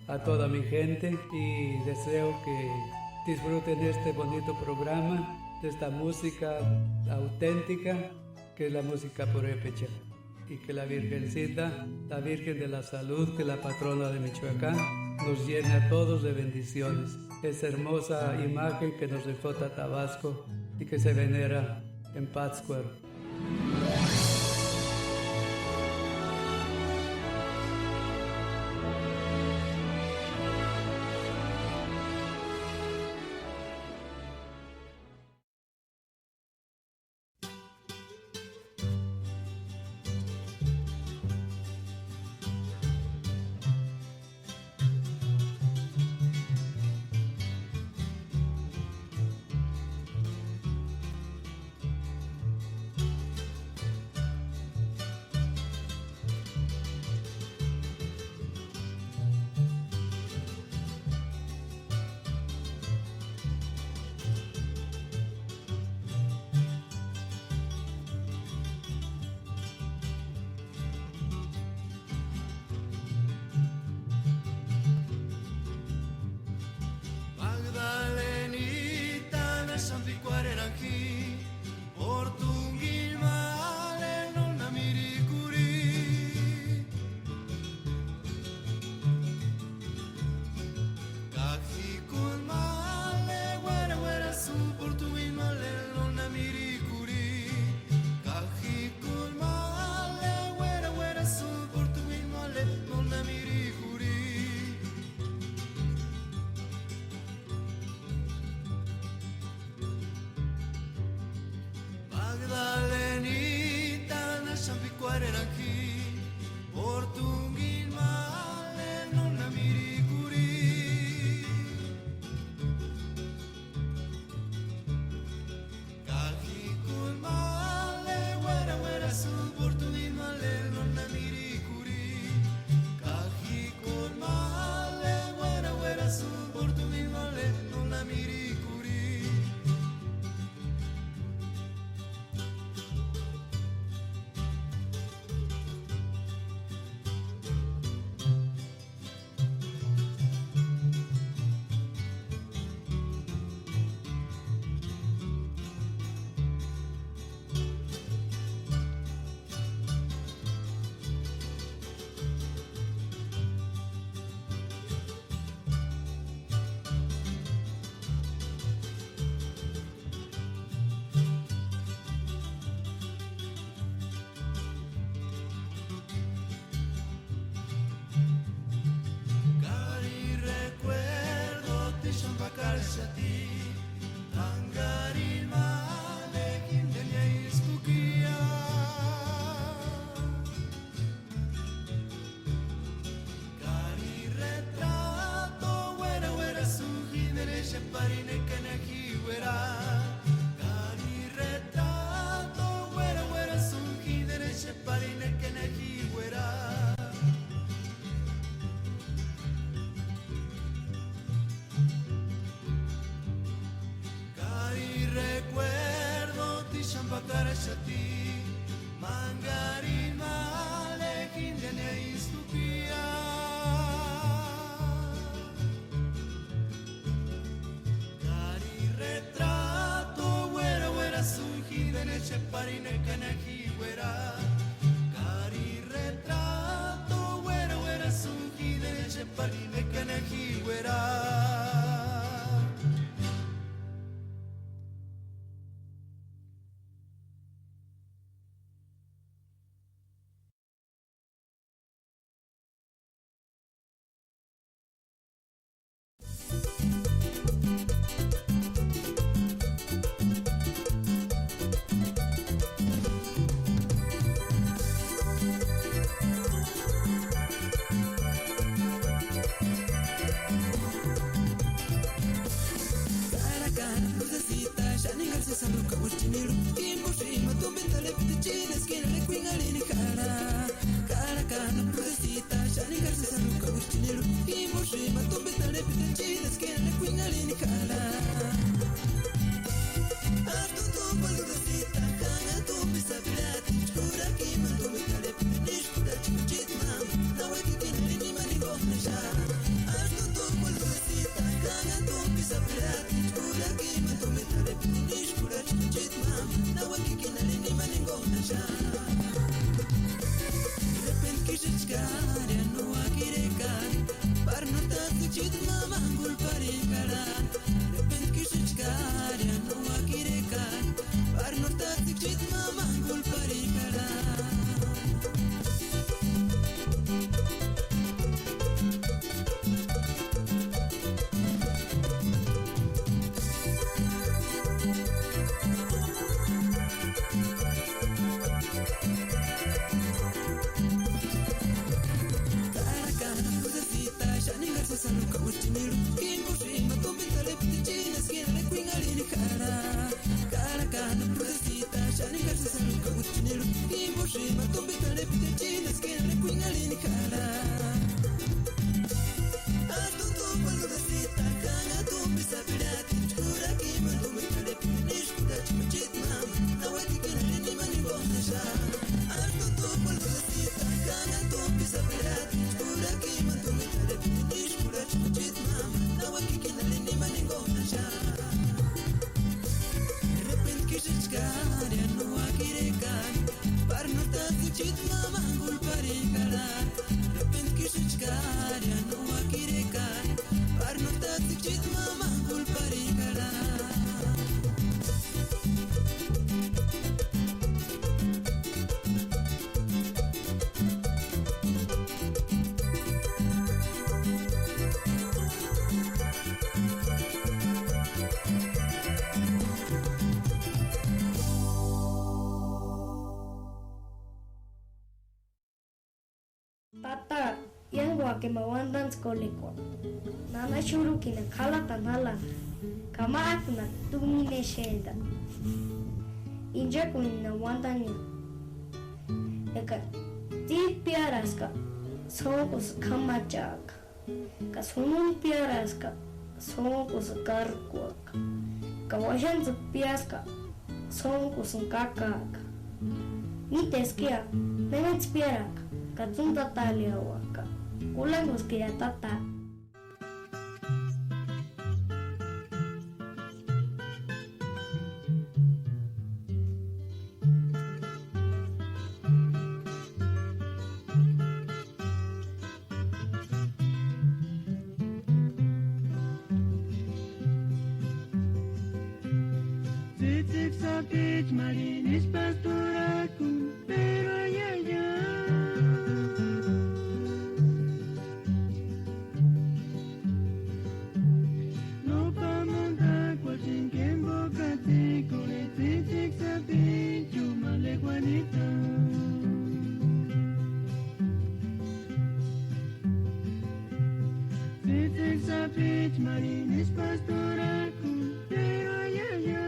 a toda mi gente y deseo que disfruten este bonito programa, de esta música auténtica que es la música purépecha. Y que la Virgencita, la Virgen de la Salud, que es la patrona de Michoacán, nos llene a todos de bendiciones. Esa hermosa imagen que nos dejó Tatabasco y que se venera en Pátzcuaro. Magdalenita, na santu ikuarheranhki, portunhini ma ale nónda mirikuri. Kajikuni ma ale uera uerasïni, portunhini ma ale nónda mirikuri. Kajikuni ma ale uera uerasïni, portunhini ma ale nónda mirikuri. Magdalenita, na santu ikuarheranhki, portunhini ma ale nónda mirikuri. Kajikuni ma ale uera uerasïni, portunhini ma ale nónda mirikuri. Kajikuni ma ale uera uerasïni, portunhini ma ale nónda mirikuri. Kari rekuerdo tixani pakarexati, tangarini ma ale jindeni eiskukia. Kari retrato uera uerasïni jindeni exeparini ekani ji uera. Kari retrato uera uerasïni jindeni exeparini ekani ji uera. Kari rekuerdo tixani pakaraxati, mangarini ma ale jindeni eiskukia. Saluka uchinirhu, kimboxi ma tumbi tale piti chines kina le kuingarini jara. Kara kana pudesita, shani garse saluka uchinirhu, kimboxi ma tumbi tale piti chines kina le kuingarini jara. Artu tu paludesita, kanga tumbi sapirati, chkura kima tumbi tale piti nishkura chkuchit mama, na weki kina le nima ni gomna sha. Artu tu paludesita, kanga tumbi sapirati, chkura kima tumbi tale piti nishkura chkuchit mama, na weki kina le nima ni gomna sha. Repente kishachkaria no akireka, par no tatsi chit mama gulparikara. Repente kishachkaria no akireka, par no tatsi chit mama gulparikara. Karakana pudesita, shani garse saluka uchinirhu, kimboxi ma tumbi tale piti chines kina le kuingarini jara. Karakana pudesita, shani garse saluka uchinirhu, kimboxi ma tumbi tale piti chines kina le kuingarini jara. Artu tu paludesita, kanga tumbi sapirati, chkura kima tumbi tale piti nishkura chkuchit mama, na weki kina le nima ni gomna sha. Artu tu paludesita, kanga tumbi sapirati, chkura kima tumbi tale piti nishkura chkuchit mama, na weki kina le nima ni gomna sha. Repente kishachkaria no akireka, par no tatsi chit mama gulparikara. Repente kishachkaria no akireka, par no tatsi chit mama gulparikara. Tata, iánguaka ima uandantskua k'órekua. Nana xurhukini k'alatani jálani, ka mák'unha tumina exentani. Inchakunhani uandani, eka tsíjpiaraska, sójkusï k'ámachaaka, ka sununpiaraska, sójkusï kárkuaka, ka uaxantsïpiaska, sójkusïni kákaaka. Míteskiia, méntsï piáraka ka tsúntataleauaka. Kurhanguskiria tata. Tsïtsïki sapichu marini isï pastorakuni, pero ayaya. No pamontakuatini kémbo katsïkuarheni, tsïtsïki sapichu ma lejua nitani. Tsïtsïki sapichu marini isï pastorakuni, pero ayaya.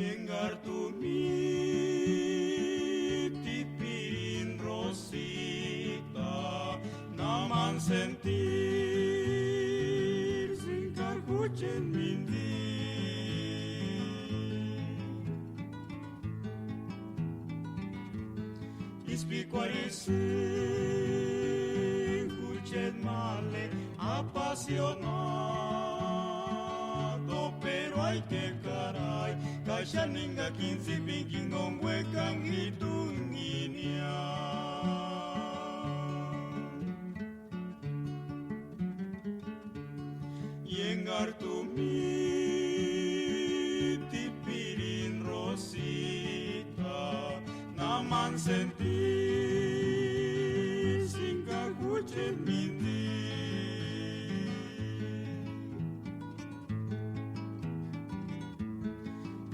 Engartu mitipirini Rosita, namani sentiri sinkari jucheni mintiri. Ispikuarhisïni jucheti male apasionado, pero ay ke karai, ka xáni engakini tsipini jinguni uekani ji túnhiniani. Engartu mitipirini Rosita, namani sentiri sinkari jucheni mintiri.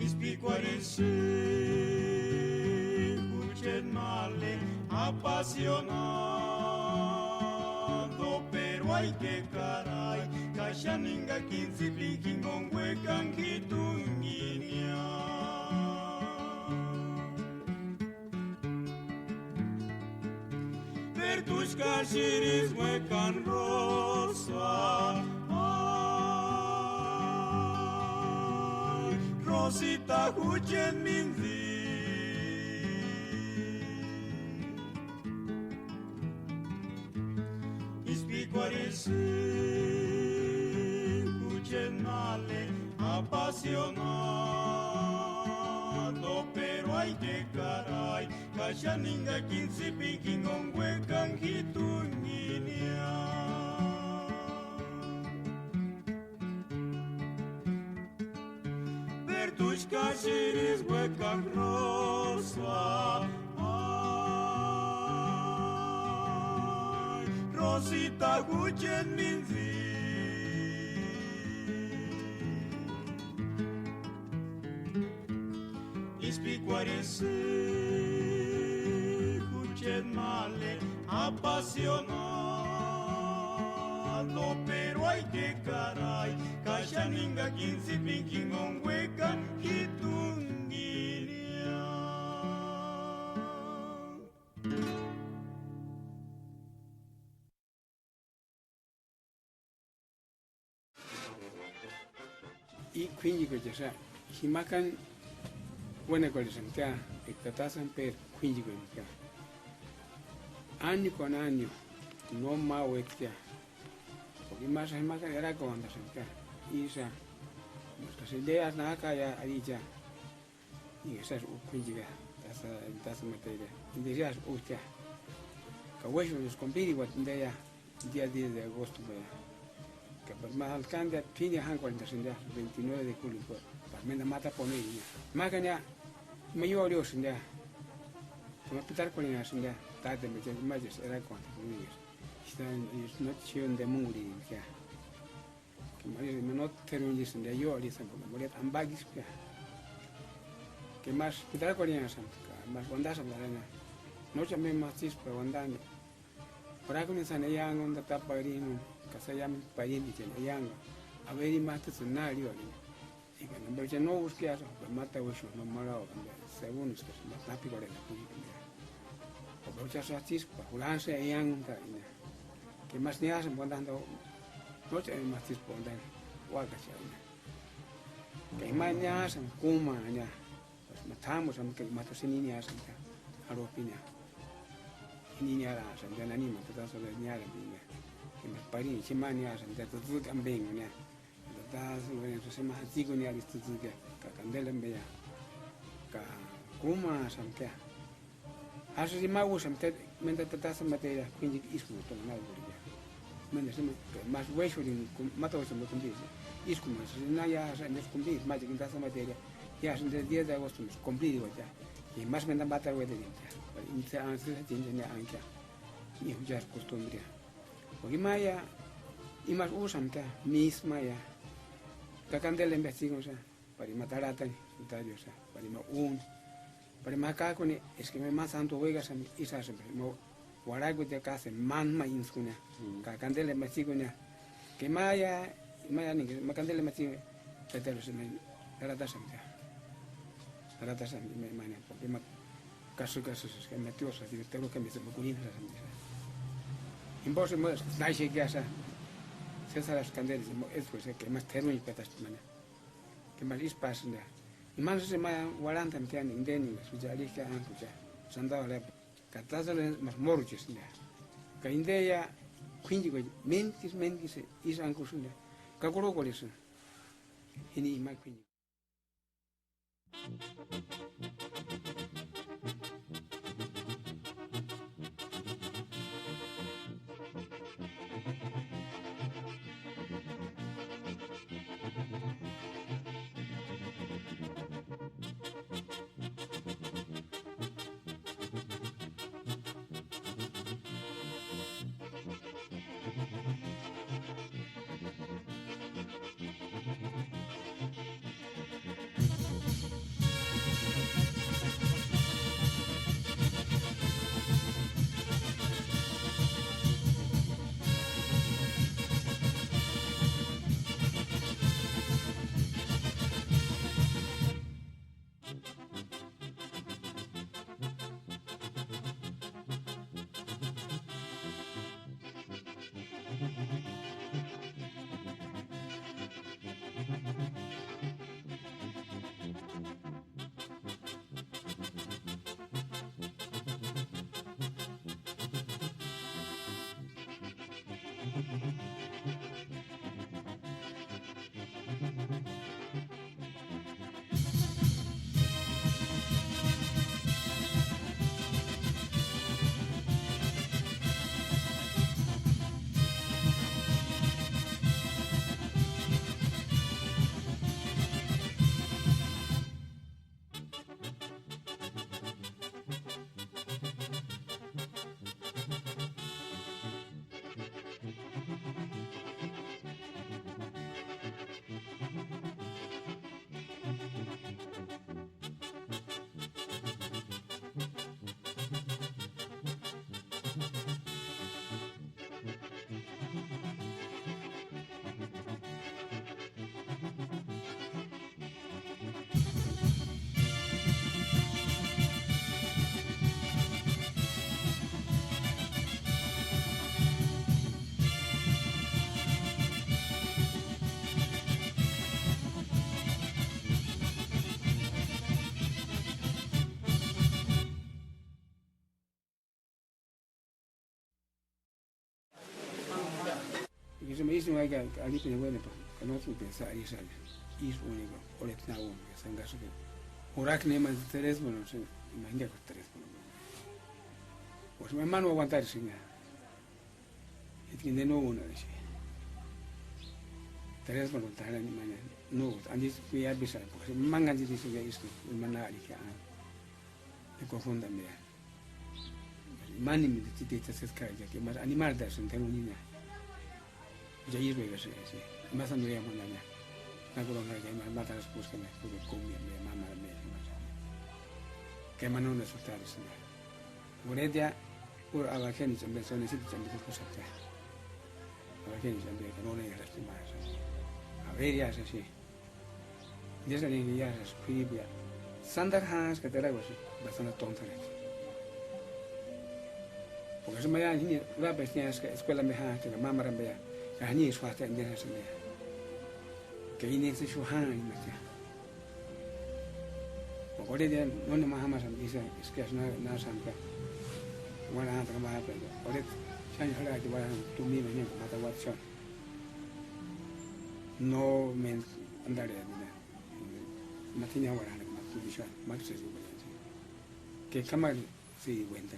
Ispikuarhisïni jucheti male apasionado, pero ay ke karai, ka xáni engakini tsipini jinguni uekani ji túnhiniani. Pero túsï kaxerisï uekani Rosa, ay, Rosita jucheni mintiri. Ispikuarhisïni jucheti male apasionado, pero ay ke karai, ka xáni engakini tsipini jinguni uekani ji túnhiniani. Pero túsï kaxerisï uekani Rosa, ay, Rosita jucheni mintiri. Ispikuarhisïni jucheti male apasionado, pero ay ke karai, ka xáni engakini tsipini jinguni uekani ji túnhiniani. I k'uínchekuecha, jimakani uénakorhesïntia eka tata San Pedru k'uínchekuenitia. Año con año no ma uéktia, porque imasï jimakani erakuant'asïntia. Ísï, ka Sendeyasï nájkaia aricha, Ninga esï újkuinchika, tásï, tásï materia, inda esï újtia. Ka uéxunhasï kumpiriuati indaia, día diez de agosto ma ya. Ka ma alcandia, p'íni jánkorhentasïndia, veintinueve de julio, pa ménda ma taponeria. Mákania, ma ióriosïndia, ka ma pitarkorhenhasïndia, tátempechani imachesï erakuantasïndia. Ixta, nochi xíoni de munguririntia. Ka María, ma nóteru uindisïndia iórisïnga, ka María ambakispkia. Ka máksï p'itarakwarhiasïnga, ka máksï uandasïnga arhini: Nóchi ambe ma tsísku ka uandani. Jurakuni sáni eia anguni tata parinuni, ka sáni iámendu parintichani eia anga, a ver imajtsïsïni na arhiuarhini. Eka ambecha no úskia, ka ma tauixu no marhauaka, ambe según eska ma tápikorheni. Ka uandasïnga tsísku ka juransï eia anguni ka ina. Ka máksï niásïnga uandani, nóchi ambe ma tsísku uandani, úakacheaka ina. Ka ima niásïnga kúmaani ya, ma t'ámusïnga ka ima tasï niniasïnga ya, arhop'ini ya. Niniarasïnga ya, nani ma tata San Pedru niárampini ya. Ka ima parini, ima niásïnga ya, tata tsïtsïki ambengu ya. Tata San Pedru ima jatsikunia, tata tsïtsïki ya, ka kandela ambe ya. Ka kúmaasïnga ya. Asï ima úsïnga, ménda tata San Pedru ya, k'uinchekua ísku ma tónga na úkorheni ya. Ménda asï ma, máksï uéxurhini, ma tauixu ma kumpiri. Ísku ma asï na ya, asï endeska kumpiri, ma chekini tata San Pedru ya, ya asï endeska diez de agosto ma kumpiriuati ya. Ka imasï ménda ma taruederini ya. Pari intsï ansï sátini ya ankia. Ni juchari costumbre ya. Porque ima ya, imasï úsïnga ya, misa ma ya. Ka kandela ambe tsíkunhasïnga. Pari ma tarhatani, Dario sa, pari ma úni. Pari ma jakajkuni, eska ima santo uékasïnga, ísï asïnga, ma uarhakutia ka se man ma íntskunia, ka kandela ma tsíkunia. Ka ima ya, ima ya ninga, ma kandela ma tsíkunia, teterusïnga, tarhatasïnga. Arhatasï ima, imani, porque ima kasï kasïsï, ka ima tiósï, ka teruka mitsï ma kurhinhasï. Jimposï ima náxekia, sési jarhaspti kanderisi, eskua ka ima t'erunipetaspti imani. Ka ima ísï pásïndia. Imani sésï ima uarhantani tiáni indeni, engaksï jucha arhixkia ánkucha, sandau jarhapi. Ka tásï máru móruchesïndia. Ka indeia k'uínchekuachi méntkisï méntkisï ísï ánkusïndia. Kakurhukorhesïnga. Jini ima k'uínchekua. Isï ma, isï ma ka arhipini uénepa, ka nóts'ïni pensar isï aña. Isï úniku orheta na úni, ka sáni kasï ke. Jurak'a nema teresmanu, ima jingakua teresmanu. O sea, ma no aguantarisïnga. Eskini de no únharhixi. Teresmanu tarhani imani, no, andisï piápisarhu, porque mangantsï isï ya isï, ima na arhixia. De confundamia. Imani mintsi tsititsa seskara ya que más animal da sentemu niña. Ya irvega se se. Más amiga manana. Na kuro na ya más mata las busca me kuro comia me mama me más. Que mano resultados. Goredia ur avajeni chambe son esi chambe cosa. Avajeni chambe no le las más. Averia se sí. Dios alegría, espiribia. Sandar Hans que te la guasi, bastante tonta. Porque se me da ni la bestia es que escuela me ha que la mamá rambea. Ani es fasta en esa semana. Que ine se shuhan y me ya. Porque ore dia no no más jamás dice es que es na na santa. Bueno, anda más pero ore san jara que va tu mi me mata watson. No me andaré. Matiña warhani ma kumisha, ma kusesi. Ke kamari si wenda.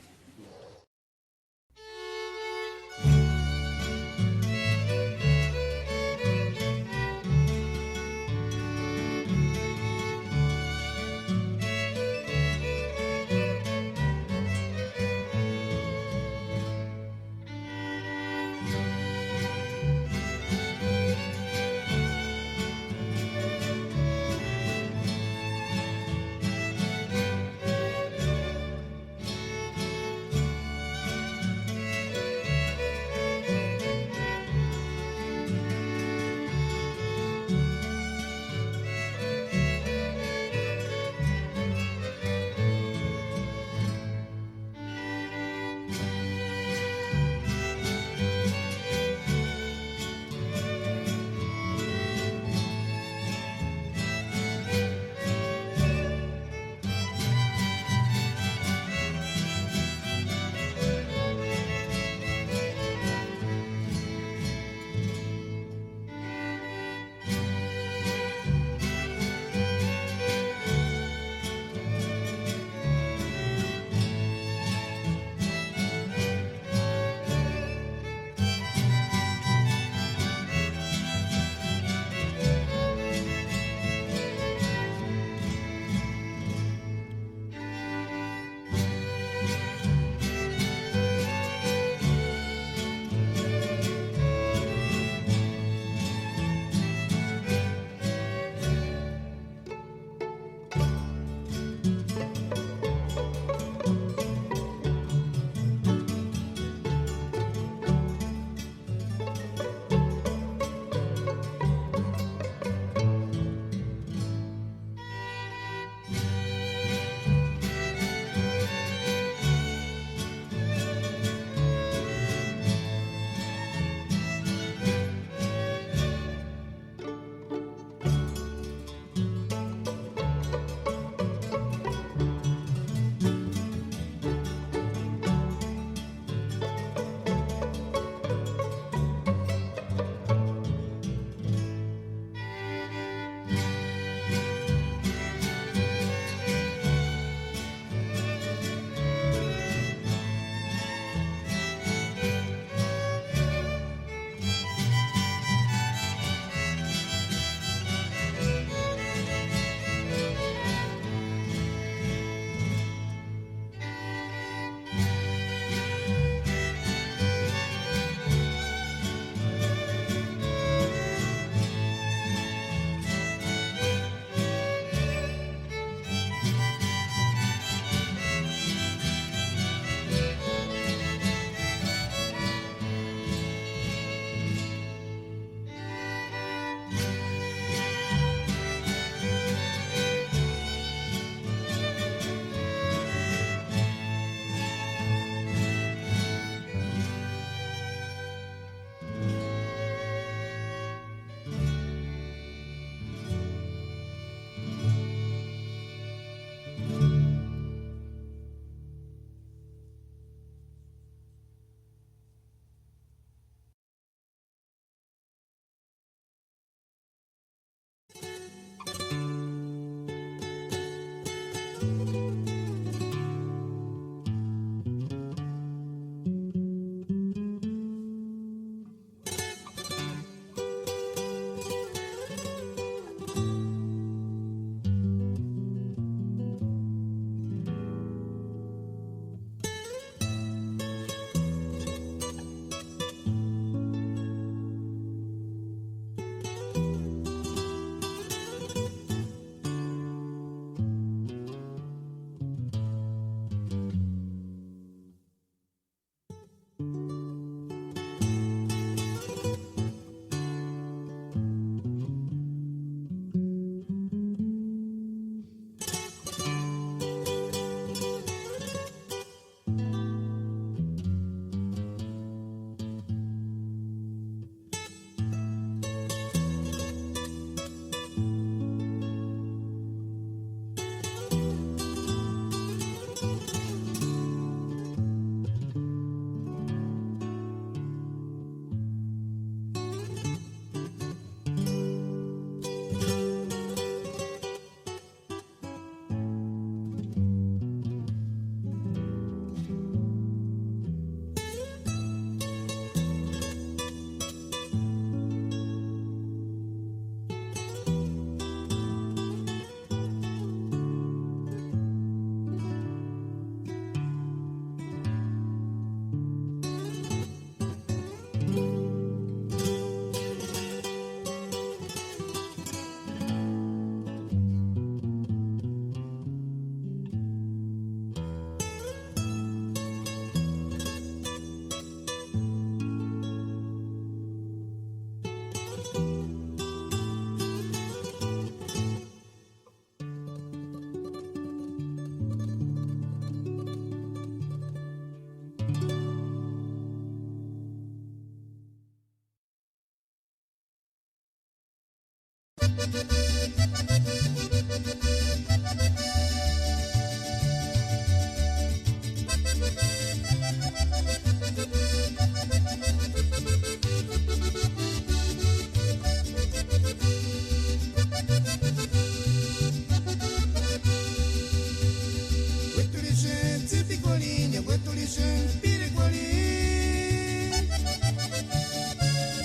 Uétturhixenti tsïpikuarhini, uétturhixenti pírekuarhini.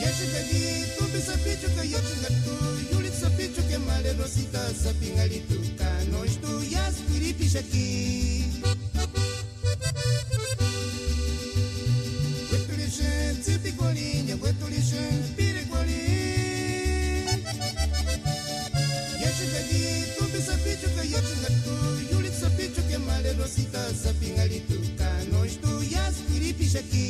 Iáxikani tumbi sapichuka, iáxikani tu iurhiti sapichuka, Male Rosita sapinharhituka, nónstu iásï k'uiripixaki. Uétturhixenti tsïpikuarhini, uétturhixenti pírekuarhini. Iáxikani tumbi sapichuka, iáxikani tu iurhiti sapichuka, Male Rosita sapinharhituka, nónstu iásï k'uiripixaki.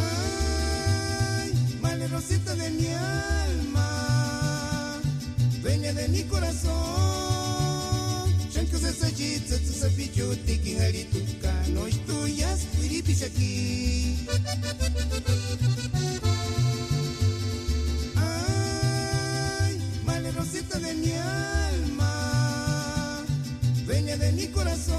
Ay, Male Rosita de mi alma, dueña de mi corazón, xántku sési acheti tsïtsï sapichu tikinharhituka, nónstu iásï k'uiripixaki. Ay, Male Rosita de mi alma, dueña de mi corazón,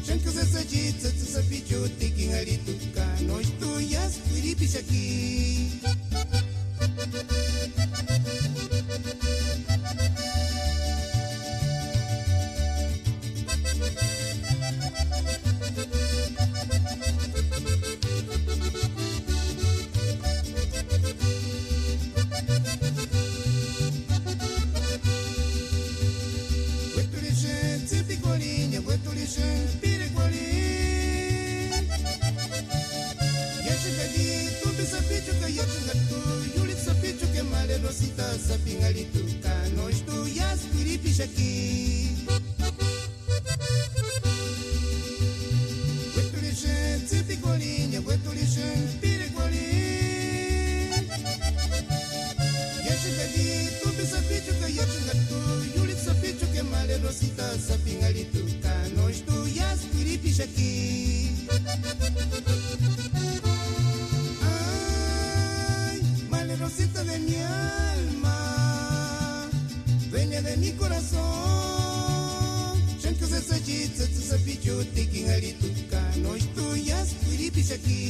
xántku sési acheti tsïtsï sapichu tikinharhituka, nónstu iásï k'uiripixaki. Uétturhixenti tsïpikuarhini, uétturhixenti pírekuarhini. Iáxikani tumbi sapichuka, iáxikani tu iurhiti sapichuka, Male Rosita sapinharhituka, nónstu iásï k'uiripixaki. Uétturhixenti tsïpikuarhini, uétturhixenti pírekuarhini. Iáxikani tumbi sapichuka, iáxikani tu iurhiti sapichuka, Male Rosita sapinharhituka, nónstu iásï k'uiripixaki. Ay, Male Rosita de mi alma, dueña de mi corazón, xántku sési acheti tsïtsï sapichu tikinharhituka, nónstu iásï k'uiripixaki.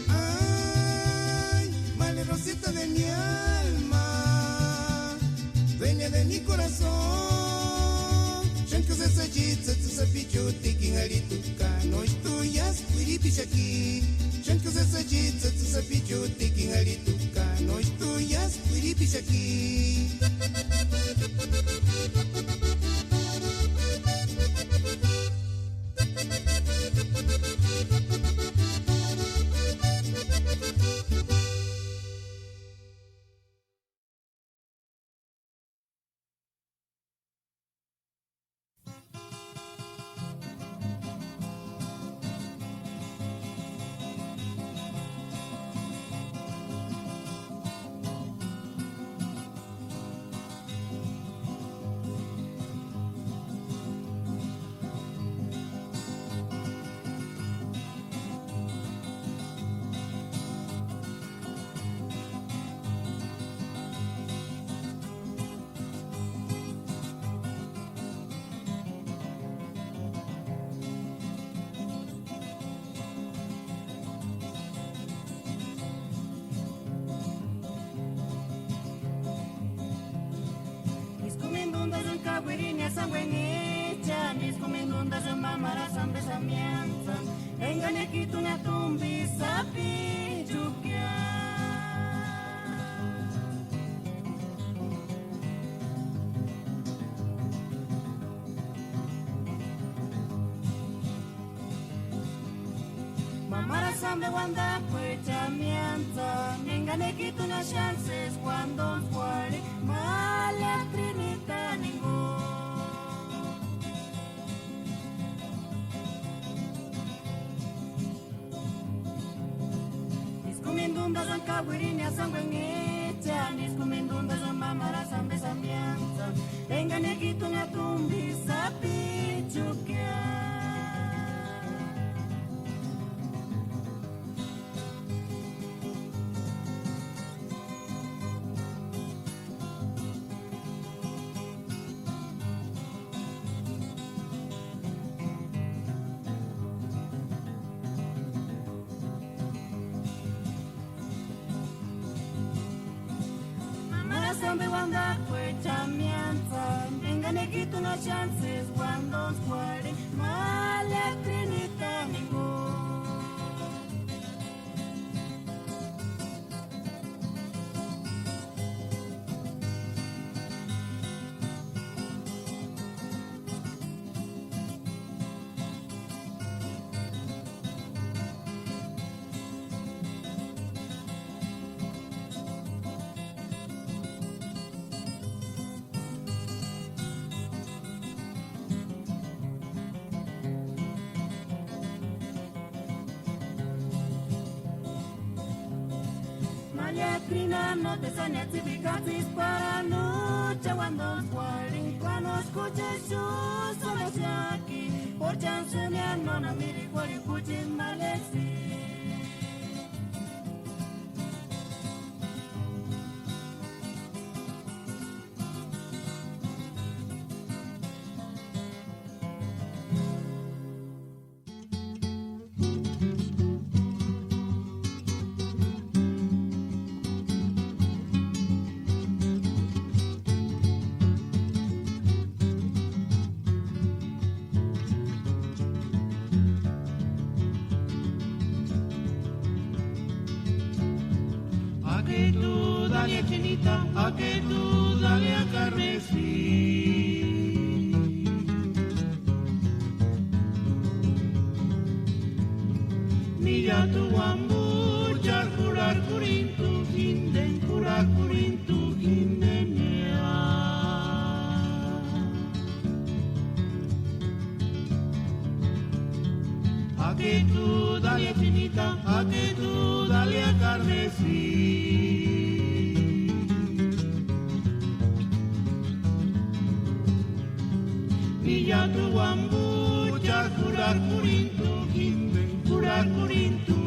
Ay, Male Rosita de mi alma, dueña de mi corazón, xántku sési acheti tsïtsï sapichu tikinharhituka, nónstu iásï k'uiripixaki. Xántku sési acheti tsïtsï sapichu tikinharhituka, nónstu iásï k'uiripixaki. Ísku mindundasïni kauirinia sánguenichani, ísku mindundasïni mámarasï ambe samiantsani, engani ekituni tumbi sapichukia. Mámarasï ambe uandakuechani miantsani, engani ekituni xáni sési uandontskuarhini, ma la Trinitaningu. Ísku mindundasïni kauirinia sánguenichani, ísku mindundasïni mámarasï ambe samiantsani, engani ekituni tumbi sapichukia. Tómbe uandakuechani miántsani, engani ekituni axani sési uandontskuarheni, ma leprinitamiko. Malekrina no te saniatsïbi katsïsparanu, cha uandontskuarheni, kuánoskuchexu sómaxaki, k'óru cháni suniani nónha mirikuarhikua juchini maleksï. Aketu dale a Chinita, aketu dale a Carmesí. Míllatu uambuchari kurhakurintu jindeni, kurhakurintu jindenia. Aketu dale a Chinita, aketu dale a Carmesí. Míllatu uambuchari kurhakurintu jindeni, kurhakurintu